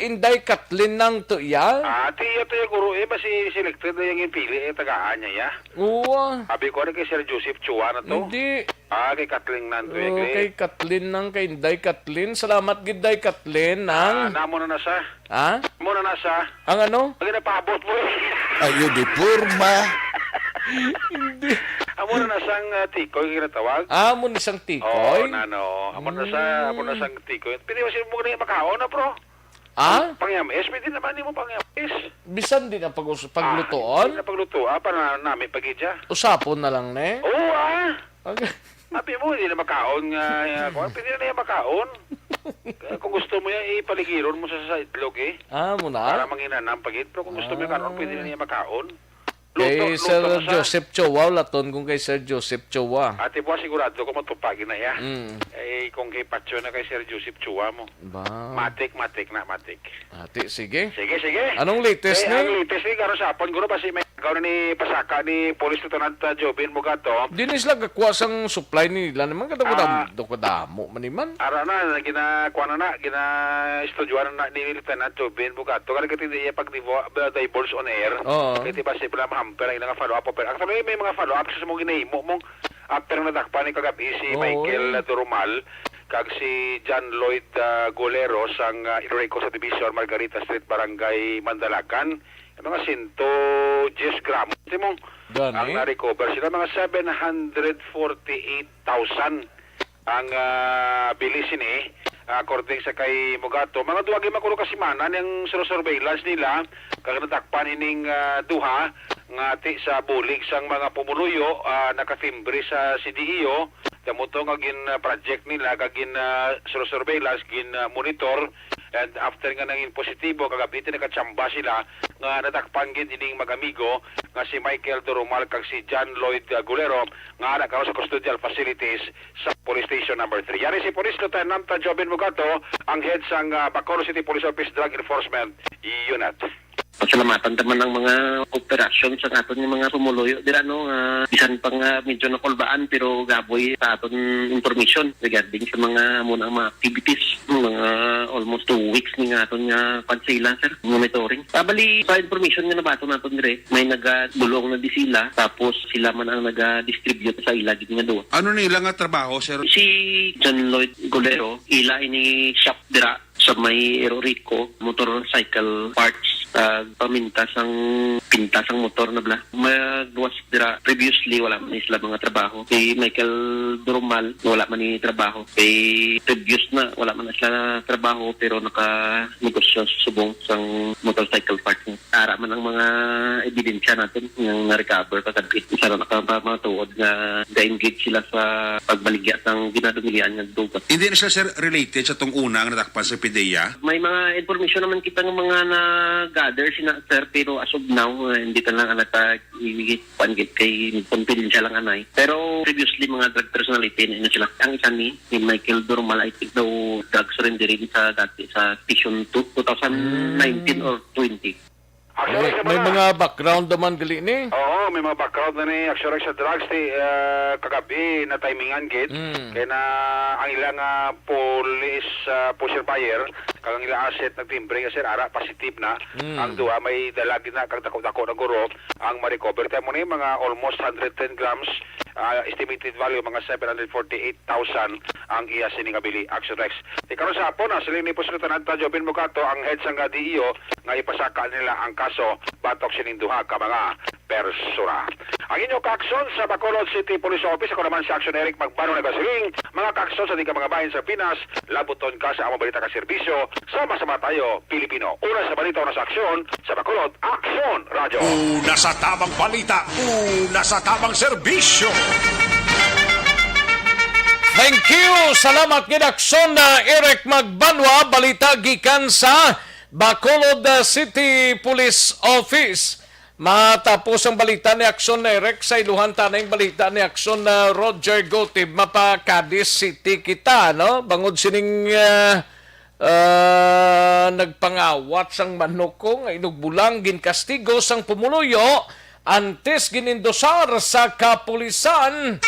Inday Kathleen nang to ya? Ah, tiya to ya, guro, eh, basi selected na yung pili, eh, tagaan niya, ya. Oo, ah. Sabi ko, ano kay Sir Joseph Chua na to? Hindi. Ah, kay Kathleen nang to ya, Oo, gre. kay Kathleen nang, kay Inday Kathleen. Salamat gid, Day Kathleen, Ah, nang. namo na na sa. Ha? Mo na na sa. Ang ano? Ang ginapaabot mo, eh. Ayo di porma. Hindi. Amo na na sang, ah, tikoy ginatawag. Ah, amo ni sang tikoy? Oo, nano. Amo na sa, amo na Mm. sang tikoy. Pwede ba siya mo na makaon na, bro? Ah? Pangyamis, pwede naman ni mo pangyamis. Bisan di na pag-, Ah, paglutuon? hindi na paglutuan, para nami pag-idya. Usapon na lang, ne? Oo, ah. Okay. Abi mo, hindi na makaon nga, ah, kuwan. Pwede na niya makaon. Kung gusto mo yan, ipaligiron mo sa, sa itlog, eh. Ah, mo na? Para manginanam pag-it. Pero kung gusto mo yan, karon, pwede na Ah. niya makaon. Luto, Kay luto Sir mo sa Joseph Chowa, laton kung kay Sir Joseph Chowa. Ate Buwa, sigurado ko matupag na iya. Mm. Eh, kung kay Patyo na kay Sir Joseph Chowa mo. Ba. Matik, matik na, matik. Ate, sige. Sige, sige. Anong latest Eh, ni? ang latest ni, karon sa hapon, guro, basi may ikaw na ni pasaka ni Police Lieutenant, ah, Jobin Mugato. Di na sila gakuha sang supply nila naman, kadamo-damo, Ah. kadamo man ni man. Ara na, gina-, kuha na na, gina-estudyohan na ni Lieutenant Jobin Mugato. Kaya katindi niya pag divo-, ba, divulge on air. Oo. Kaya di ba sila mahamper ang ilang follow-up oper-, actually, may mga follow-up sa mga ginahimo mong after nadakpan ni kagabi si Oo, Michael eh. Durumal kag si John Lloyd, ah, Golero sang, ah, Iloreco Subdivision, Margarita Street, Barangay Mandalacan. Mga sento diyes gramo. Ito mong Gani? ang na-recover sila, mga seven hundred forty-eight thousand ang, ah, bili sini, ah, according sa kay Mugato. Mga duha gid man kuno ka semana ning sur-, surveillance nila, kag nadakpan ining, ah, duha nga ti sa bulig sang mga pumuluyo, ah, nakatimbre sa C D E O. Kamo to nga gin, ah, project nila, kag gin, ah, sur-, surveillance, gin, ah, monitor. And after nga nangin positibo, kagabi ti nakachamba sila nga nadakpan gid ining mag-amigo nga si Michael Durumal kag si John Lloyd, ah, Gulero, nga ara karon sa custodial facilities sa Police Station Number Three. Yari si Police Lieutenant Jobin Mugato, ang head sang, ah, Bacolod City Police Office Drug Enforcement Unit. Pasalamatan ta man ang mga operasyon sa aton nga mga pumuluyo dira, no, nga bisan pa nga medyo nakulbaan, pero gaboy sa aton information regarding sa mga, amo na, mga activities, mga almost two weeks ni nga aton nga pansila, sir, monitoring. Ah, bali, sa information nga nabaton naton dire, may nagadulong na di sila, tapos sila man ang naga-distribute sa ila gid nga duwa. Ano ni ila nga trabaho, sir? Si John Lloyd Golero, ila ini shop dira sa may Erorico, motorcycle parts, ah, paminta sang, pinta sang motor na bala. Magbuwas dira, previously, wala man ni sila mga trabaho. Si Michael Durumal, wala man ni trabaho. Kay previous na, wala man na sila trabaho, pero naka-negosyo subong sang motorcycle parts. Ara man ang mga ebidensya naton nga na-recover pa kadto. Isa ra na ka pa matuod nga ga-engage sila sa pagbaligya sang ginadumilian nga duga. Hindi na siya, sir, related sa tong una nga natakpan sa PDEA? May mga impormasyon naman kita nga mga na-gather sina, sir, pero as of now, eh, hindi pa lang nata i-, kuan gid kay confidential lang anay. Pero previously, mga drug personality na sila. Ang isa ni, ni Michael Durmal, I think daw drug surrender rin sa dati sa Station two, two thousand nineteen Mm. or twenty. Actually, May, sa may mga mga background naman gali ni. Oo, may mga background na ni actually sa drugs ti, ah, kagabi na timingan gid. Mm. Kay na ang ilang, ah, police, ah, pusher buyer, kag ang ilang asset nagtimbre, sir, ara positive na. Mm. Ang duha may dala gid na kag dako-dako na guro ang ma-recover. Kaya mo ni mga almost hundred ten grams, ah, estimated value mga seven hundred forty-eight thousand ang iya sini nga bili, Action Rex. Di karon sa hapon, ah, siling ni Pusno Tananta Jobin Mogato, ang head sang D E O, nga ipasaka nila ang kaso batok sining duha ka mga persona. Ang inyo kaaksyon sa Bacolod City Police Office, ako naman si Action Eric Magbano nagasiling, mga kaaksyon sa di ka mga bahin sa Pinas, labuton ka sa among balita ka serbisyo, sama-sama tayo, Pilipino. Una sa balita, una sa aksyon, sa Bacolod, Aksyon Radio. Una sa tamang balita, una sa tamang serbisyo. Thank you. Salamat gid, Aksyon na Eric Magbanwa. Balita gikan sa Bacolod, uh, City Police Office. Matapos ang balita ni Aksyon na Eric, sa iluhan ta na yung balita ni Aksyon na Roger Gotib. Mapa Cadiz City kita, no? Bangod sining, uh, ah, nagpangawat sang manok ko nga inugbulang ginkastigo sang pumuluyo antes ginindosar sa kapulisan.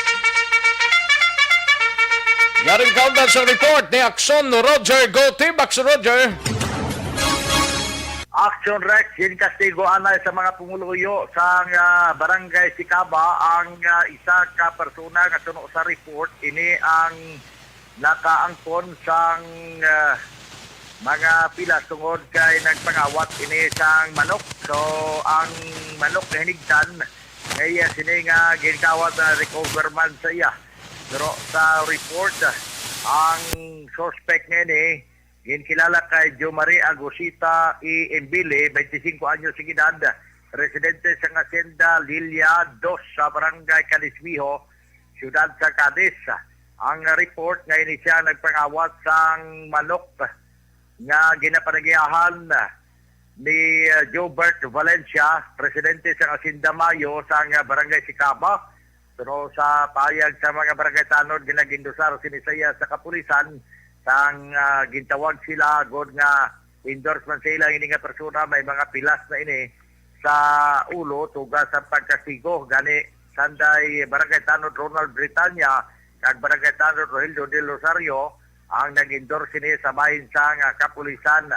Yaring kaundan sa report ni Aksyon Roger Gotib. Aksyon Roger. Action Rex, ginkastigo anay sa mga pumuluyo sang, ah, Barangay Sicaba ang, ah, isa ka persona nga suno sa report. Ini ang nakaangkon sang, ah, mga pilas tungod kay nagpangawat ini sang manok. So, ang manok nahinigtan nga iya sini nga ginkawat na recover man sa iya. Pero sa report, ang suspect nga ini ginkilala kay Jo Marie Agusita E. Embili, twenty-five anyos ang edad, residente sa Hacienda Lilia dos sa Barangay Cadiz Viejo, siyudad sa Cadiz. Ang report nga ini siya nagpangawat sang manok nga ginapanagiahan ni, uh, Jobert Valencia, presidente sa Hacienda Mayo sang Barangay Sicaba. Pero sa pahayag sa mga barangay tanod, ginagindusar sini sa iya sa kapulisan sang, ah, gintawag sila gud nga endorse man sa ila ini nga persona, may mga pilas na ini sa ulo tuga sa pagkastigo. Gani, sanday Barangay Tanod Ronald Britanya kag Barangay Tanod Rogelio del Rosario ang nag-endorse sini sa bahin sang, ah, kapulisan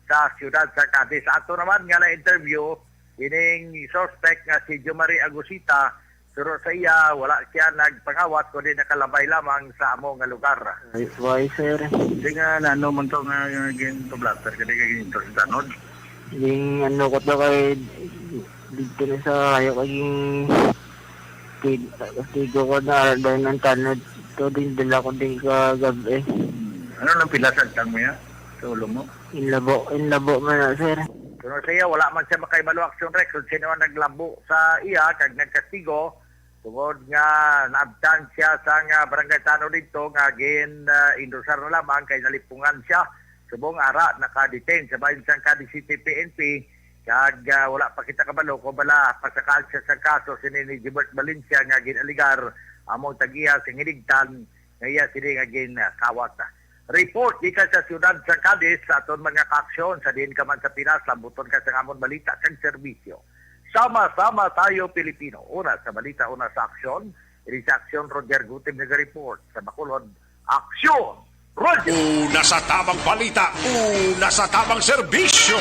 sa siyudad sa Cadiz. Ato naman nga na-interview ining suspect nga si Jomari Agusita, pero sa iya, wala siya nagpangawat, kundi nakalabay lamang sa amo nga lugar. Ay, why, sir? Di nga, na ano man to nga, nga gin-, blatter ka, di ka gin-, sa tanod? Ding ano ko to kay dito na sa kayo kaging kid-, kastigo ko na dahil ng tanod to din dala ko din kagabi. Hmm. Ano lang pila sa tang mo ya? Sa ulo mo? Inlabo, inlabo man na, sir. Pero sa iya, wala man siya makahibalo, Action Rex, kung sino ang naglabo sa iya kag nagkastigo, tungod nga naabtan siya sa nga barangay tanod dito nga gin, ah, endorsehan na lamang kay nalipungan siya. Subong ara, naka-detain sa bahin sang Cadiz City P N P, kag, ah, wala pa kita kabalo kung bala pasakaan siya sa kaso sini ni Gilbert Valencia nga gin-alegar among tag-iya sa hinigtan nga iya sini nga ginkawat. Report gikan sa siyudad sa Cadiz sa aton mga kaaksyon sa diin ka man sa Pinas, lambuton ka sang amon balita kag serbisyo. Sama-sama tayo, Pilipino. Una sa balita, una sa aksyon. Ini sa aksyon, Roger Gutim naga-report. Sa Bacolod, aksyon, Roger! Una sa tamang balita, una sa tamang serbisyo.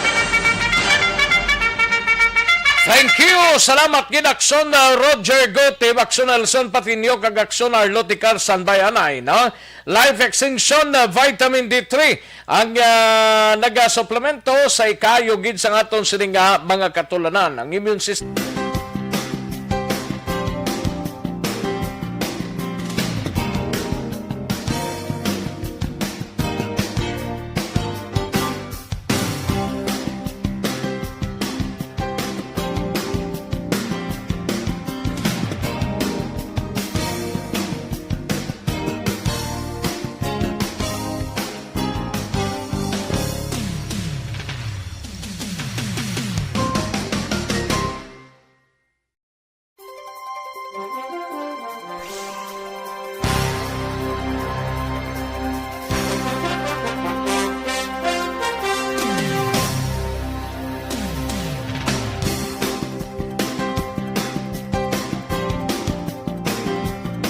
Thank you. Salamat gid, Aksyon, uh, Roger Gutim, Aksyon Nelson Patiño, kag Aksyon Arlo Ticar, standby anay, no? Life Extension, uh, Vitamin D three ang, ah, nagasuplemento sa ikaayo gid sang aton sini nga mga katulanan. Ang immune system.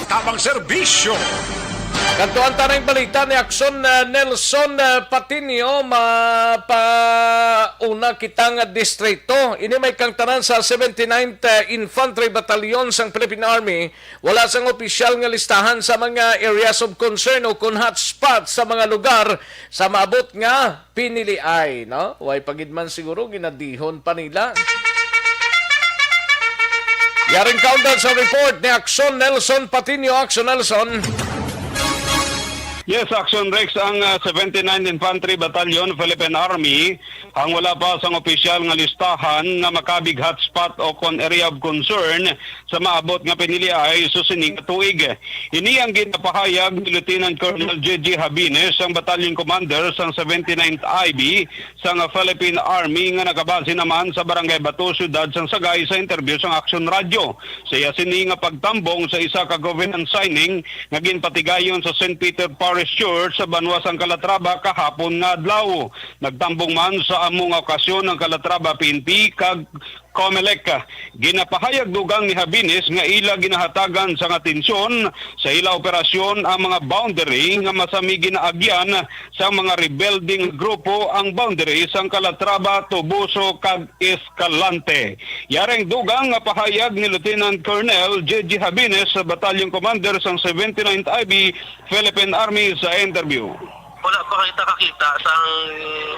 Tamang serbisyo. Kadtuan ta na ang balita ni Aksyon, uh, Nelson, uh, Patiño. Mapauna kita nga distrito. Ini may kangtanan sa seventy-ninth, uh, Infantry Battalion sang Philippine Army. Wala sang opisyal nga listahan sa mga areas of concern o kon hotspot sa mga lugar sa maabot nga piniliay, no? Way pa gid man siguro ginadihon pa nila. Yaring countdown sa report ni Aksyon Nelson Patiño. Aksyon Nelson. Yes, Aksyon Rex, ang, ah, seventy-ninth Infantry Battalion, Philippine Army, ang wala pa sang opisyal nga listahan nga makabig hotspot o kon area of concern sa maabot nga piniliay sa sini nga tuig. Ini ang ginapahayag ni Lieutenant Colonel J J Habines, ang battalion commander sang seventy-ninth I B sang Philippine Army nga nakabase naman sa Barangay Bato, siyudad sang Sagay, sa interview sang Aksyon Radyo. Sa iya sini nga pagtambong sa isa ka covenant signing nga ginpatigayon sa Saint Peter Parish Church sa banwa sang Calatrava kahapon nga adlaw. Nagtambong man sa amo nga okasyon ang Calatrava P N P kag Comelec. Ginapahayag dugang ni Habines nga ila ginahatagan sang atensyon sa ila operasyon ang mga boundary nga masami ginaagyan sang mga rebelding grupo, ang boundary sang Calatrava, Toboso kag Escalante. Yaring dugang nga pahayag ni Lieutenant Colonel J J Habines, Battalion Commander sang seventy-ninth I B Philippine Army, sa interview. Wala pa kita kakita sang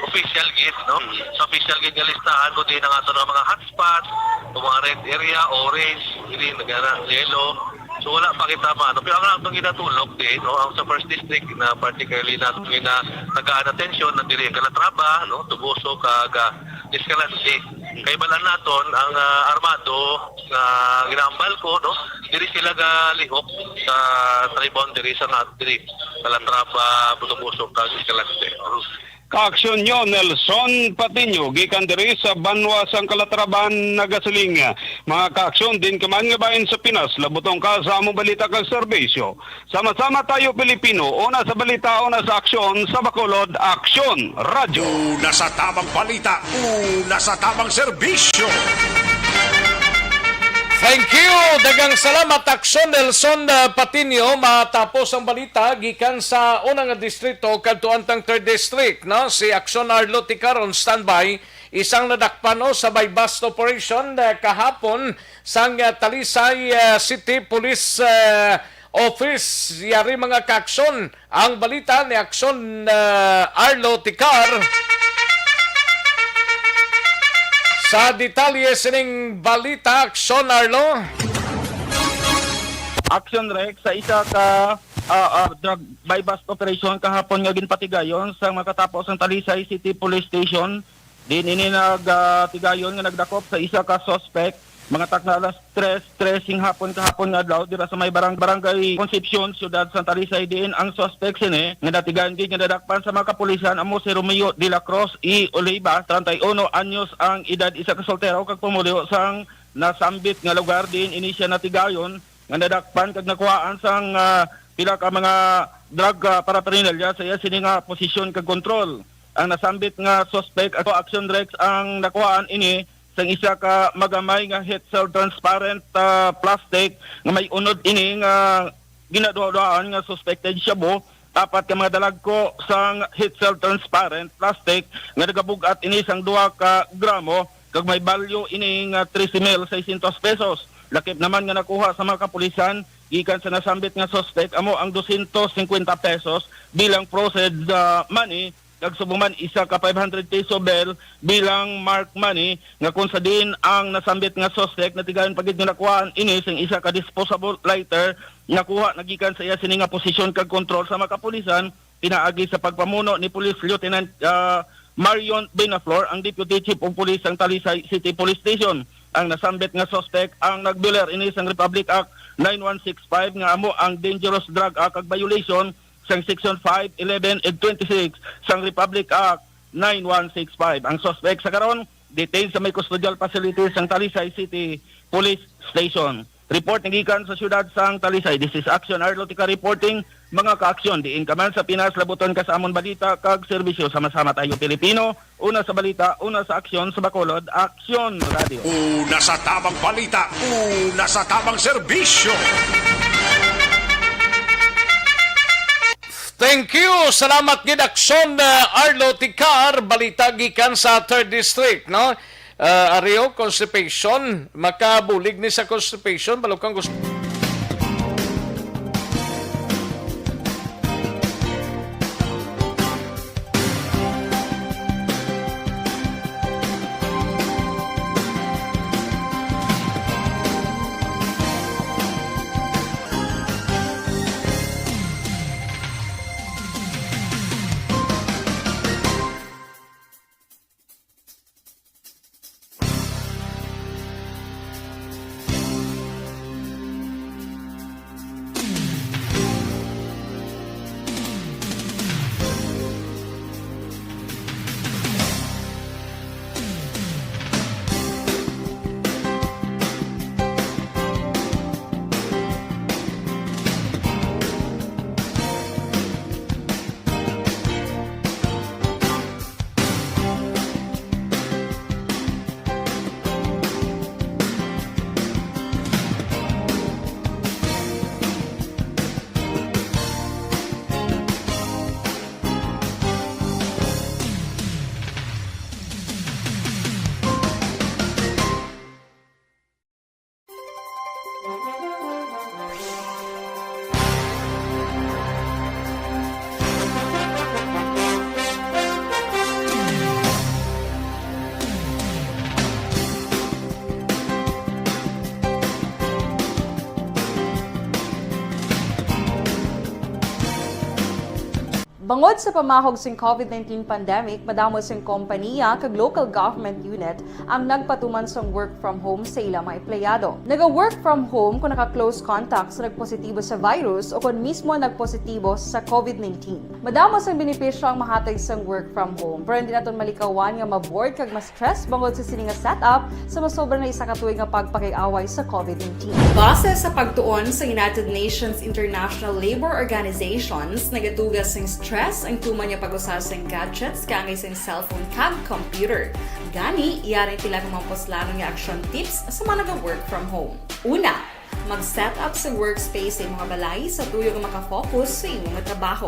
official gid, no? Sa official gid nga listahan, kundi ang ato nga mga hotspot, o mga red area, orange, green, nagana, yellow. So, wala pa kita maano. Pero ang atong ginatulok din, no, ang sa first district na particularly nato gina-, tagaan atensyon na diri ang Calatrava, no, Toboso, kag, ah, Escalante. Kay balaan naton ang, ah, armado nga ginaambal ko, no, diri sila galihok sa tri-boundary sa nga diri Calatrava, Toboso, kag Escalante. Kaaksyon nyo, Nelson Patiño, gikan diri sa banwa sang Calatrava, nagasiling. Mga kaaksyon, diin ka man nga bahin sa Pinas, labutong ka sa among balita kag serbisyo. Sama-sama tayo, Pilipino. Una sa balita, una sa aksyon, sa Bacolod, Aksyon Radyo. Una sa tamang balita, una sa tamang serbisyo. Thank you. Daghang salamat, Aksyon Nelson, uh, Patiño. Matapos ang balita gikan sa una nga distrito, kadtuan tang third district, no? Si Aksyon Arlo Ticar on standby. Isang nadakpan, no, sa buy-bust operation, uh, kahapon sang, uh, Talisay, uh, City Police, uh, Office. Yari, mga kaaksyon, ang balita ni Aksyon, uh, Arlo Ticar. Sa detalye sining balita, Aksyon Arlo. Action Rex, sa isa ka, ah, ah, drug buy-bust operation kahapon nga ginpatigayon sa makatapos ang Talisay City Police Station, din ini nag, ah, tigayon nga nagdakop sa isa ka suspect, mga takna alas tres, tres sing hapon kahapon nga adlaw, dira sa may barang-, barangay Concepcion, siyudad sa Talisay, diin ang suspect sini nga natigayon gid nga nadakpan sa mga kapulisan amo si Romeo de la Cruz y Oliva, treinta y uno anyos ang edad, isa ka soltero kag pumuluyo sang nasambit nga lugar diin ini siya natigayon nga nadakpan kag nakuhaan sang, ah, pila ka mga drug, ah, paraphernalia sa iya sini nga posisyon kag kontrol. Ang nasambit nga suspect ato action, Rex, ang nakuhaan ini sang isa ka magamay nga heat-sealed transparent, ah, plastic nga may unod ini nga ginaduha-duhaan nga suspected shabu, apat ka mga dalagko sang heat-sealed transparent plastic nga nagabug-at ini sang duha ka gramo kag may balyo ini nga trese mil seiscientos pesos. Lakip naman nga nakuha sa mga kapulisan gikan sa nasambit nga suspect amo ang dosyentos singkwenta pesos bilang proceeds, ah, money, kag subong man isa ka five hundred peso bill bilang marked money, nga kung sa diin ang nasambit nga suspect natigayon pa gid nga nakuhaan ini sing isa ka disposable lighter nakuha na gikan sa iya sini nga posisyon kag kontrol sa mga kapulisan, pinaagi sa pagpamuno ni Police Lieutenant, ah, Marion Benaflor, ang Deputy Chief of Police sang Talisay City Police Station. Ang nasambit nga suspect ang nag-violar ini sang Republic Act nine one six five, nga amo ang Dangerous Drug Act, kag violation sang Section five, eleven, and twenty-six sang Republic Act nine one six five. Ang suspect sa karon detained sa may custodial facility sang Talisay City Police Station. Report nga gikan sa siyudad sang Talisay. This is Action Arlo Tika reporting, mga ka-aksyon. Diin ka man sa Pinas, labuton ka sa amon balita kag serbisyo. Sama-sama tayo, Pilipino. Una sa balita, una sa aksyon, sa Bacolod Aksyon Radio. Una sa tamang balita, una sa tamang serbisyo. Thank you. Salamat gid, Aksyon, uh, Arlo Ticar. Balita gikan sa Third District, no? Uh, Ario, constipation. Makabulig ni sa constipation. Balukang gusto. Bangod sa pamahog sing COVID nineteen pandemic, madamo sing kompanya kag local government unit ang nagpatuman sang work from home sa ila mga empleyado. Naga-work from home kon naka-close contact sa nagpositibo sa virus o kon mismo nagpositibo sa COVID nineteen. Madamo sang benepisyo ang mahatag sang work from home, pero hindi naton malikawan nga ma-bored kag ma-stress bangod sa sini nga setup sa masobra na isa ka tuig nga pagpakig-away sa COVID nineteen. Base sa pagtuon sa United Nations International Labor Organizations, nagatuga sing stress ang tuman nga pag-usa sing gadgets kaangay sing cellphone kag computer. Gani, yari ang pila ka mga puslanon nga action tips sa mga naga-work from home. Una, mag-set up sa workspace sa imong balay sa tuyo nga makafocus sa imong trabaho.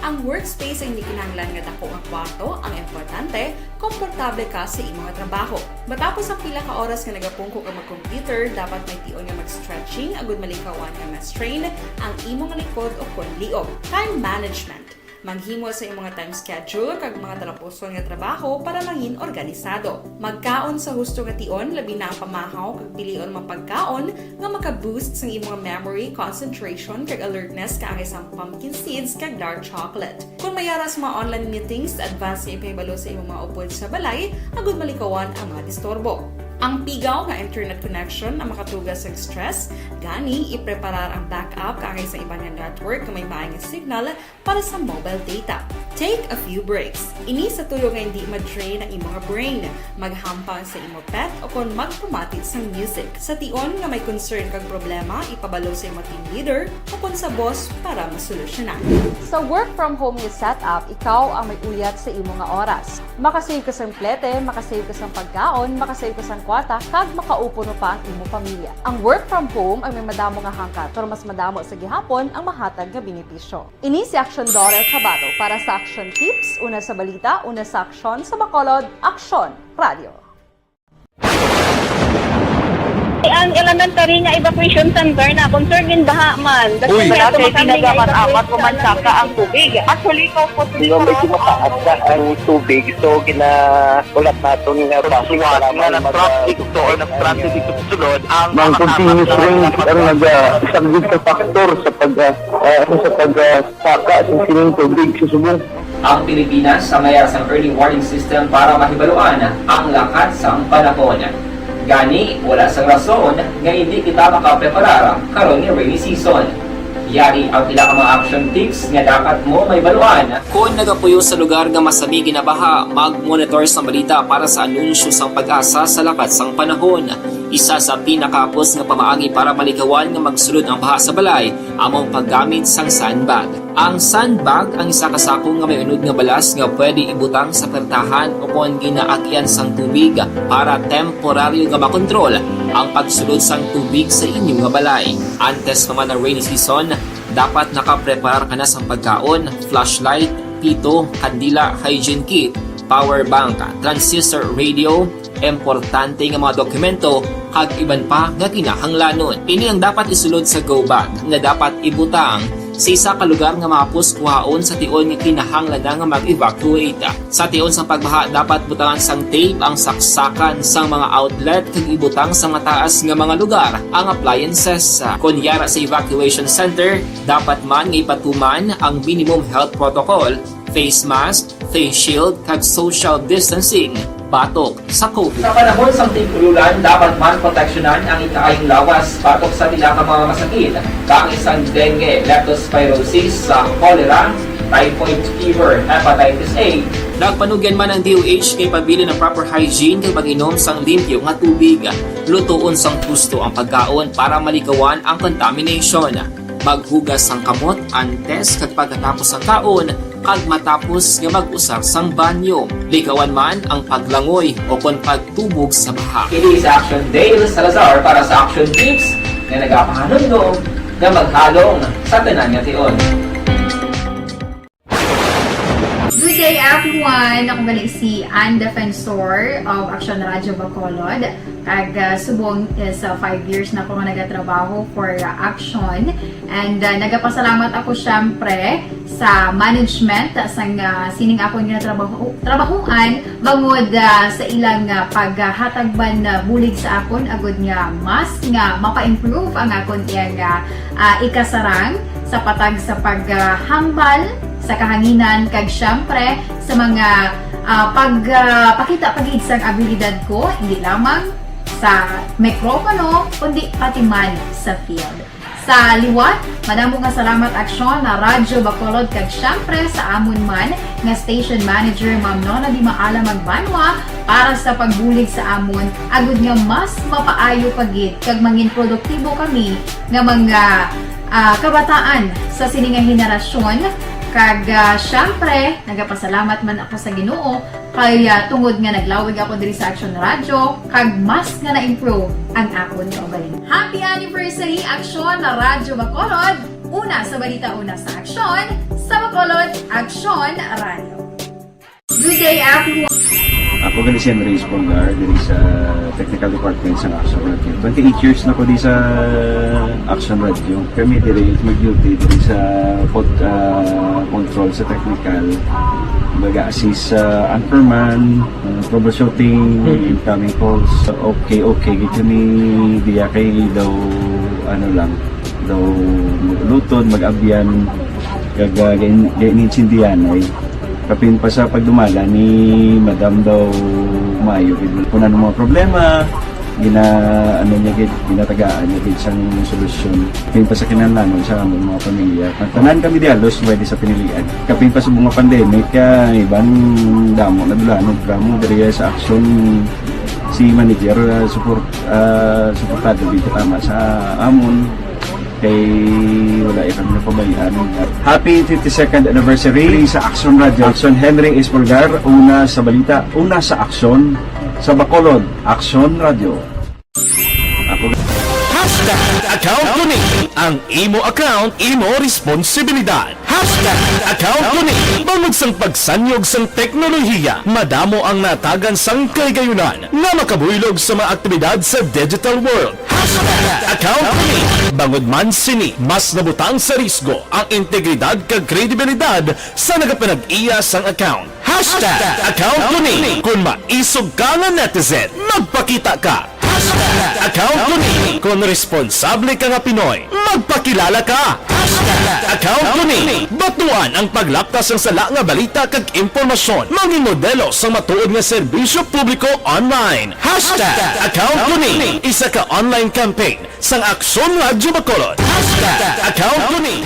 Ang workspace ay hindi kinahanglan nga dako nga kwarto, ang importante, komportable ka sa imong trabaho. Matapos ang pila ka oras nga nagapungko ka mag-computer, dapat may tion nga mag-stretching agud malikawan nga ma-strain ang imong likod o kon liog. Time management. Maghimo sa imong time schedule kag mga talapuson nga trabaho para mangin organisado. Magkaon sa husto nga tion, labi na ang pamahaw kag pilion mga pagkaon nga maka-boost sang imong memory, concentration, kag alertness kaangay sang pumpkin seeds kag dark chocolate. Kon may ara sa mga online meetings, advance nga ipahibalo sa imong mga upod sa balay agud malikawan ang mga disturbo. Ang pigaw nga internet connection ang makatuga sa stress, gani ipreparar ang backup kaangay sa iban nga network nga may maay nga signal para sa mobile data. Take a few breaks. Ini sa tuyo nga hindi ma-drain ang imo nga brain, maghampang sa imo pet o kon magpamati sang music. Sa tion nga may concern kag problema, ipabalo sa imo team leader o kon sa boss para masolusyonan. Sa work from home nga setup, ikaw ang may uyat sa imo nga oras. Makasave ka sang plete, makasave ka sang pagkaon, makasave ka sang kwarta, kag makaupuno pa ang imo pamilya. Ang work from home ang may madamo nga hangkat, pero mas madamo sa gihapon ang mahatag nga benepisyo. Ini si Action Dorel Cabato para sa Action Tips, una sa balita, una sa aksyon, sa Bacolod, Aksyon Radio. Ang elementary nga evacuation center na concerned in baha man. Uy. Dati pinagaman amat ko man saka ang tubig. Actually, ko po. Di ba, medyo mataas na ang tubig, so ginahulat naton nga basic nga na-traffic to or na-stranded dito sa sulod ang mga continuous rain ang nag-, ah, isang good factor sa pag, ah, ah, sa pag, ah, saka sa sining tubig sa subong. Ang Pilipinas ang mayara sang early warning system para mahibaluan ang lakat sang panahon. Gani, wala sang rason nga hindi kita makapreparar karon nga rainy season. Yari ang pila ka mga action tips nga dapat mo mahibaluan. Kon nagapuyo sa lugar nga masami ginabaha, mag-monitor sang balita para sa anunsyo sang PAGASA sa lakat sang panahon. Isa sa pinakahapos nga pamaagi para malikawan nga magsulod ang baha sa balay amo ang paggamit sang sandbag. Ang sandbag ang isa ka sako nga may unod nga balas nga pwede ibutang sa pertahan o kon ginaagyan sang tubig para temporaryo nga makontrol ang pagsulod sang tubig sa inyo nga balay. Antes pa man ang rainy season, dapat nakapreparar ka na sang pagkaon, flashlight, pito, kandila, hygiene kit, power bank, transistor radio, importante nga mga dokumento, kag iban pa nga kinahanglanon. Ini ang dapat isulod sa go bag nga dapat ibutang sa isa ka lugar nga mahapos kuhaon sa tion nga kinahanglan na nga mag-evacuate. Sa tion sang pagbaha, dapat butangan sang tape ang saksakan sang mga outlet kag ibutang sa mataas nga mga lugar ang appliances. Kon yara sa evacuation center, dapat man nga ipatuman ang minimum health protocol, face mask, face shield, kag social distancing batok sa COVID. Sa panahon sang tig-ululan, dapat man proteksyonan ang ikaayong lawas batok sa pila ka mga masakit, kaangay sang dengue, leptospirosis, sa cholera, typhoid fever, hepatitis A. Nagpanugyan man ang D O H nga ipabilin ang proper hygiene kag pag-inom sang limpyo nga tubig. Lutoon sang husto ang pagkaon para malikawan ang contamination. Maghugas sang kamot antes kag pagkatapos sang kaon, kag matapos nga mag-usar sang banyo. Likawan man ang paglangoy o kon pagtubog sa baha. Kini sa Action Dale Salazar para sa Action Tips nga nagapahanumdom nga maghalong sa tanan nga tion. Good day, everyone! Ako gali si Ann Defensor of Action Radio Bacolod. Kag, ah, subong is, ah, five years na ako nga nagatrabaho for, ah, Action. And, ah, nagapasalamat ako, syempre, sa management, ah, sang, ah, sining akon nga trabaho, trabahuan, bangod, ah, sa ilang, ah, paghatag man, ah, bulig sa akon, agud nga mas nga mapa-improve ang akon iyang, ah, ah, ikasarang sa patag sa paghambal sa kahanginan, kag syempre sa mga, ah, pag, ah, pakita pa gid sang abilidad ko, hindi lamang sa mikropono, kundi pati man sa field. Sa liwat, madamo nga salamat, Aksyon, na Radyo Bacolod, kag syempre sa amon man nga station manager, Ma'am Nona Di Maala Magbanwa, para sa pagbulig sa amon, agud nga mas mapaayo pa gid kag mangin produktibo kami nga mga, ah, kabataan sa sini nga henerasyon. Kag, ah, syempre, nagapasalamat man ako sa Ginoo kay, ah, tungod nga naglawig ako diri sa Action Radio, kag mas nga na-improve ang akon kaugalingon. Happy anniversary, Action na Radyo Bacolod! Una sa balita, una sa aksyon, sa Bacolod, Action Radio. Good day, everyone! Ako gali si Andres Polgar, diri sa Technical Department sa Action Radio. Twenty-eight years na ko di sa Action Radio. Kami diri mag-duty diri sa pod-, ah, control sa technical. Baga assist sa anchorman, ah, troubleshooting, incoming calls. Okay, okay. Gid kami diya kay daw, ano lang, daw maglutod, mag-abyan, kag, ah, gain-, gain-, gainsindihan ay. Kapin pa sa pagdumala ni Madam daw maayo gid. Kung ano mga problema, Gina-, ano niya gid, ginatagaan niya gid sang solusyon. Kapin pa sa kinahanglanon sa among mga pamilya. Tanan kami di halos pwede sa pinilian. Kapin pa sa mga pandemic, ah, iban damo na dulanon, damo diri sa aksyon si manager, ah, support, ah, suportado gid tama sa amon. Kay wala kami napabayaan. Happy fifty-second anniversary sa Aksyon Radio. Aksyon Henry Espolgar, una sa balita, una sa aksyon, sa Bacolod, Aksyon Radio. Ako Hashtag account ko ni. Ang imo account, imo responsibilidad. Hashtag account ko ni. Bangod sang pagsanyog sang teknolohiya, madamo ang natagan sang kahigayunan nga makabuylog sa mga aktibidad sa digital world. Hashtag account ko ni. Bangod man sini, mas nabutang sa risgo ang integridad kag kredibilidad sa nagapanag-iya sang account. Hashtag account ko ni. Kon maisog ka nga netizen, magpakita ka. Hashtag account ko ni. Kon responsable ka nga Pinoy, magpakilala ka. Hashtag account ko ni. Batuan ang paglaptas sang sala nga balita kag impormasyon. Mangin modelo sa matuod nga serbisyo publiko online. Hashtag account ko ni. Isa ka online campaign sang Aksyon Radyo Bacolod. Hashtag account ko ni.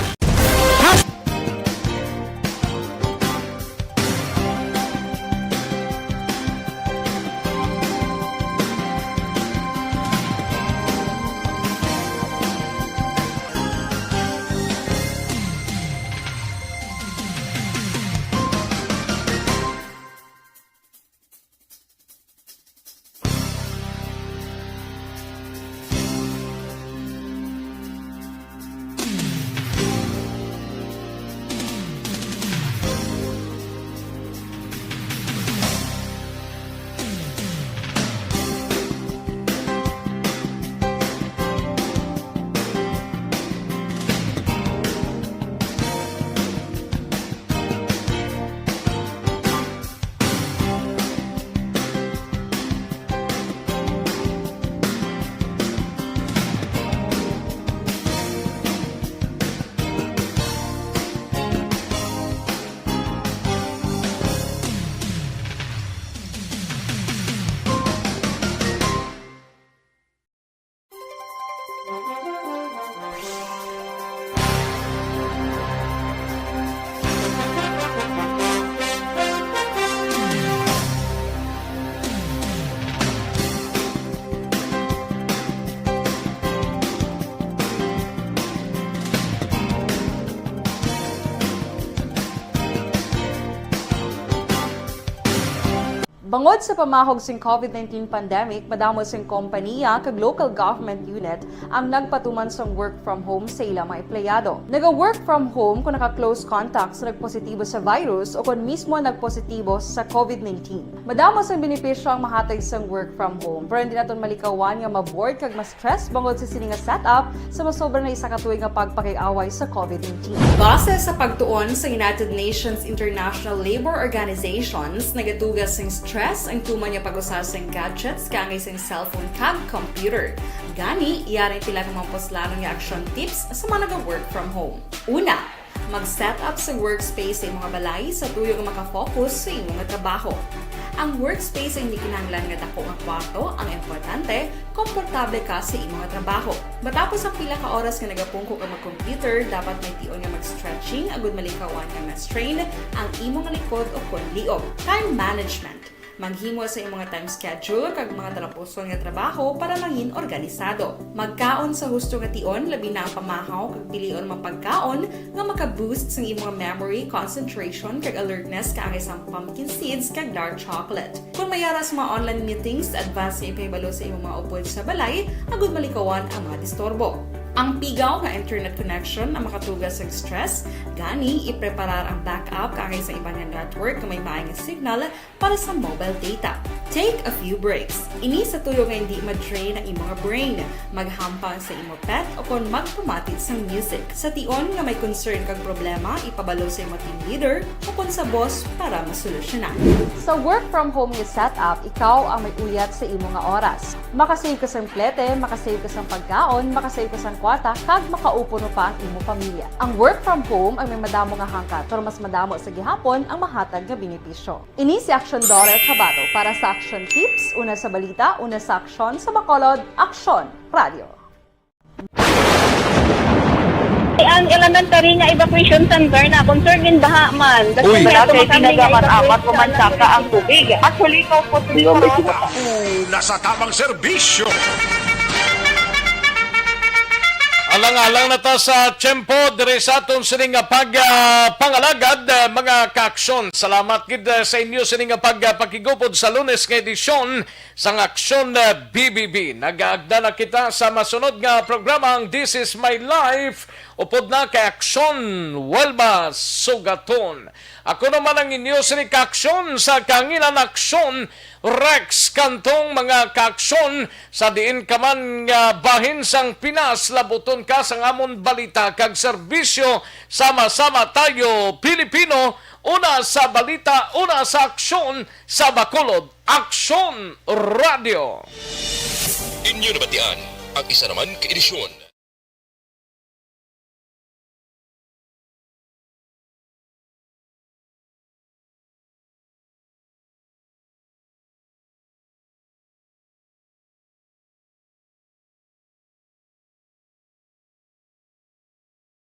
Bangod sa pamahog sing COVID nineteen pandemic, madamo sing kompaniya kag local government unit ang nagpatuman sang work from home sa ila mga empleyado. Naga-work from home kon naka-close contact sa nagpositibo sa virus o kon mismo nagpositibo sa COVID nineteen. Madamo sang benepisyo ang mahatag sang work from home, pero hindi naton malikawan nga ma-bored kag ma-stress bangod sa sini nga setup sa masobra na isa ka tuig nga pagpakig-away sa COVID nineteen. Base sa pagtuon sa United Nations International Labour Organizations, nagatuga sing stress ang tuman nga pag-usa sing gadgets kaangay sing cellphone kag computer. Gani, yari ang pila ka mga puslanon nga action tips sa mga naga-work from home. Una, mag-set up sa workspace sa imong balay sa tuyo nga makafocus sa imong trabaho. Ang workspace ay hindi kinahanglan nga dako nga kwarto, ang importante, komportable ka sa imong trabaho. Matapos ang pila ka oras nga nagapungko ka mag-computer, dapat may tion nga mag-stretching agud malikawan nga ma-strain ang imong likod o kon liog. Time management. Maghimo sa imong time schedule kag mga talapuson nga trabaho para mangin organisado. Magkaon sa husto nga tion, labi na ang pamahaw kag pilion mga pagkaon nga maka-boost sang imong memory, concentration, kag alertness, kaangay sang pumpkin seeds kag dark chocolate. Kon may ara sa mga online meetings, advance nga ipahibalo sa imong mga upod sa balay agud malikawan ang mga disturbo. Ang pigaw nga internet connection ang makatuga sa stress, gani ipreparar ang backup kaangay sa iban nga network nga may maayo nga signal para sa mobile data. Take a few breaks. Ini sa tuyo nga hindi ma-drain ang imo nga brain. Maghampang sa imo pet o kon magpamati sang music. Sa tion nga may concern kag problema, ipabalo sa imo team leader o kon sa boss para masolusyonan. Sa work from home nga setup, ikaw ang may uyat sa imo nga oras. Makasave ka sang plete, makasave ka sang pagkaon, makasave ka sang kwarta kag makaupo no pa ang imo pamilya. Ang work from home ang may madamo nga hangkat, pero mas madamo sa gihapon ang mahatag nga benepisyo. Ini si Action Daughter Chavado para sa Action Tips, una sa balita, una sa aksyon, sa Bacolod, Aksyon Radio. Ang elementary nga evacuation center na concern in baha man. Uy. Wala kay tinaga man amat o mansaka ang tubig. Actually, ikaw po, Di ba may sinata? Una sa tamang serbisyo. Alang-alang na ta sa tiyempo diri sa aton sini nga pag, ah, pangalagad, ah, mga kaaksyon. Salamat gid, ah, sa inyo sini nga pag, ah, pakigupod sa Lunes nga edisyon sang Aksyon, ah, B B B. Nagaagda na kita sa masunod nga programa, ang This Is My Life, upod na kay Aksyon Welma Sugaton. Ako naman ang inyo sini kaaksyon sa kahanginan, Aksyon Rex Cantong, mga kaaksyon sa diin ka man nga bahin sang Pinas, labuton ka sang amon balita kag serbisyo. Sama-sama tayo, Pilipino, una sa balita, una sa aksyon, sa Bacolod, Aksyon Radio. Inyo nabatian ang isa naman ka edisyon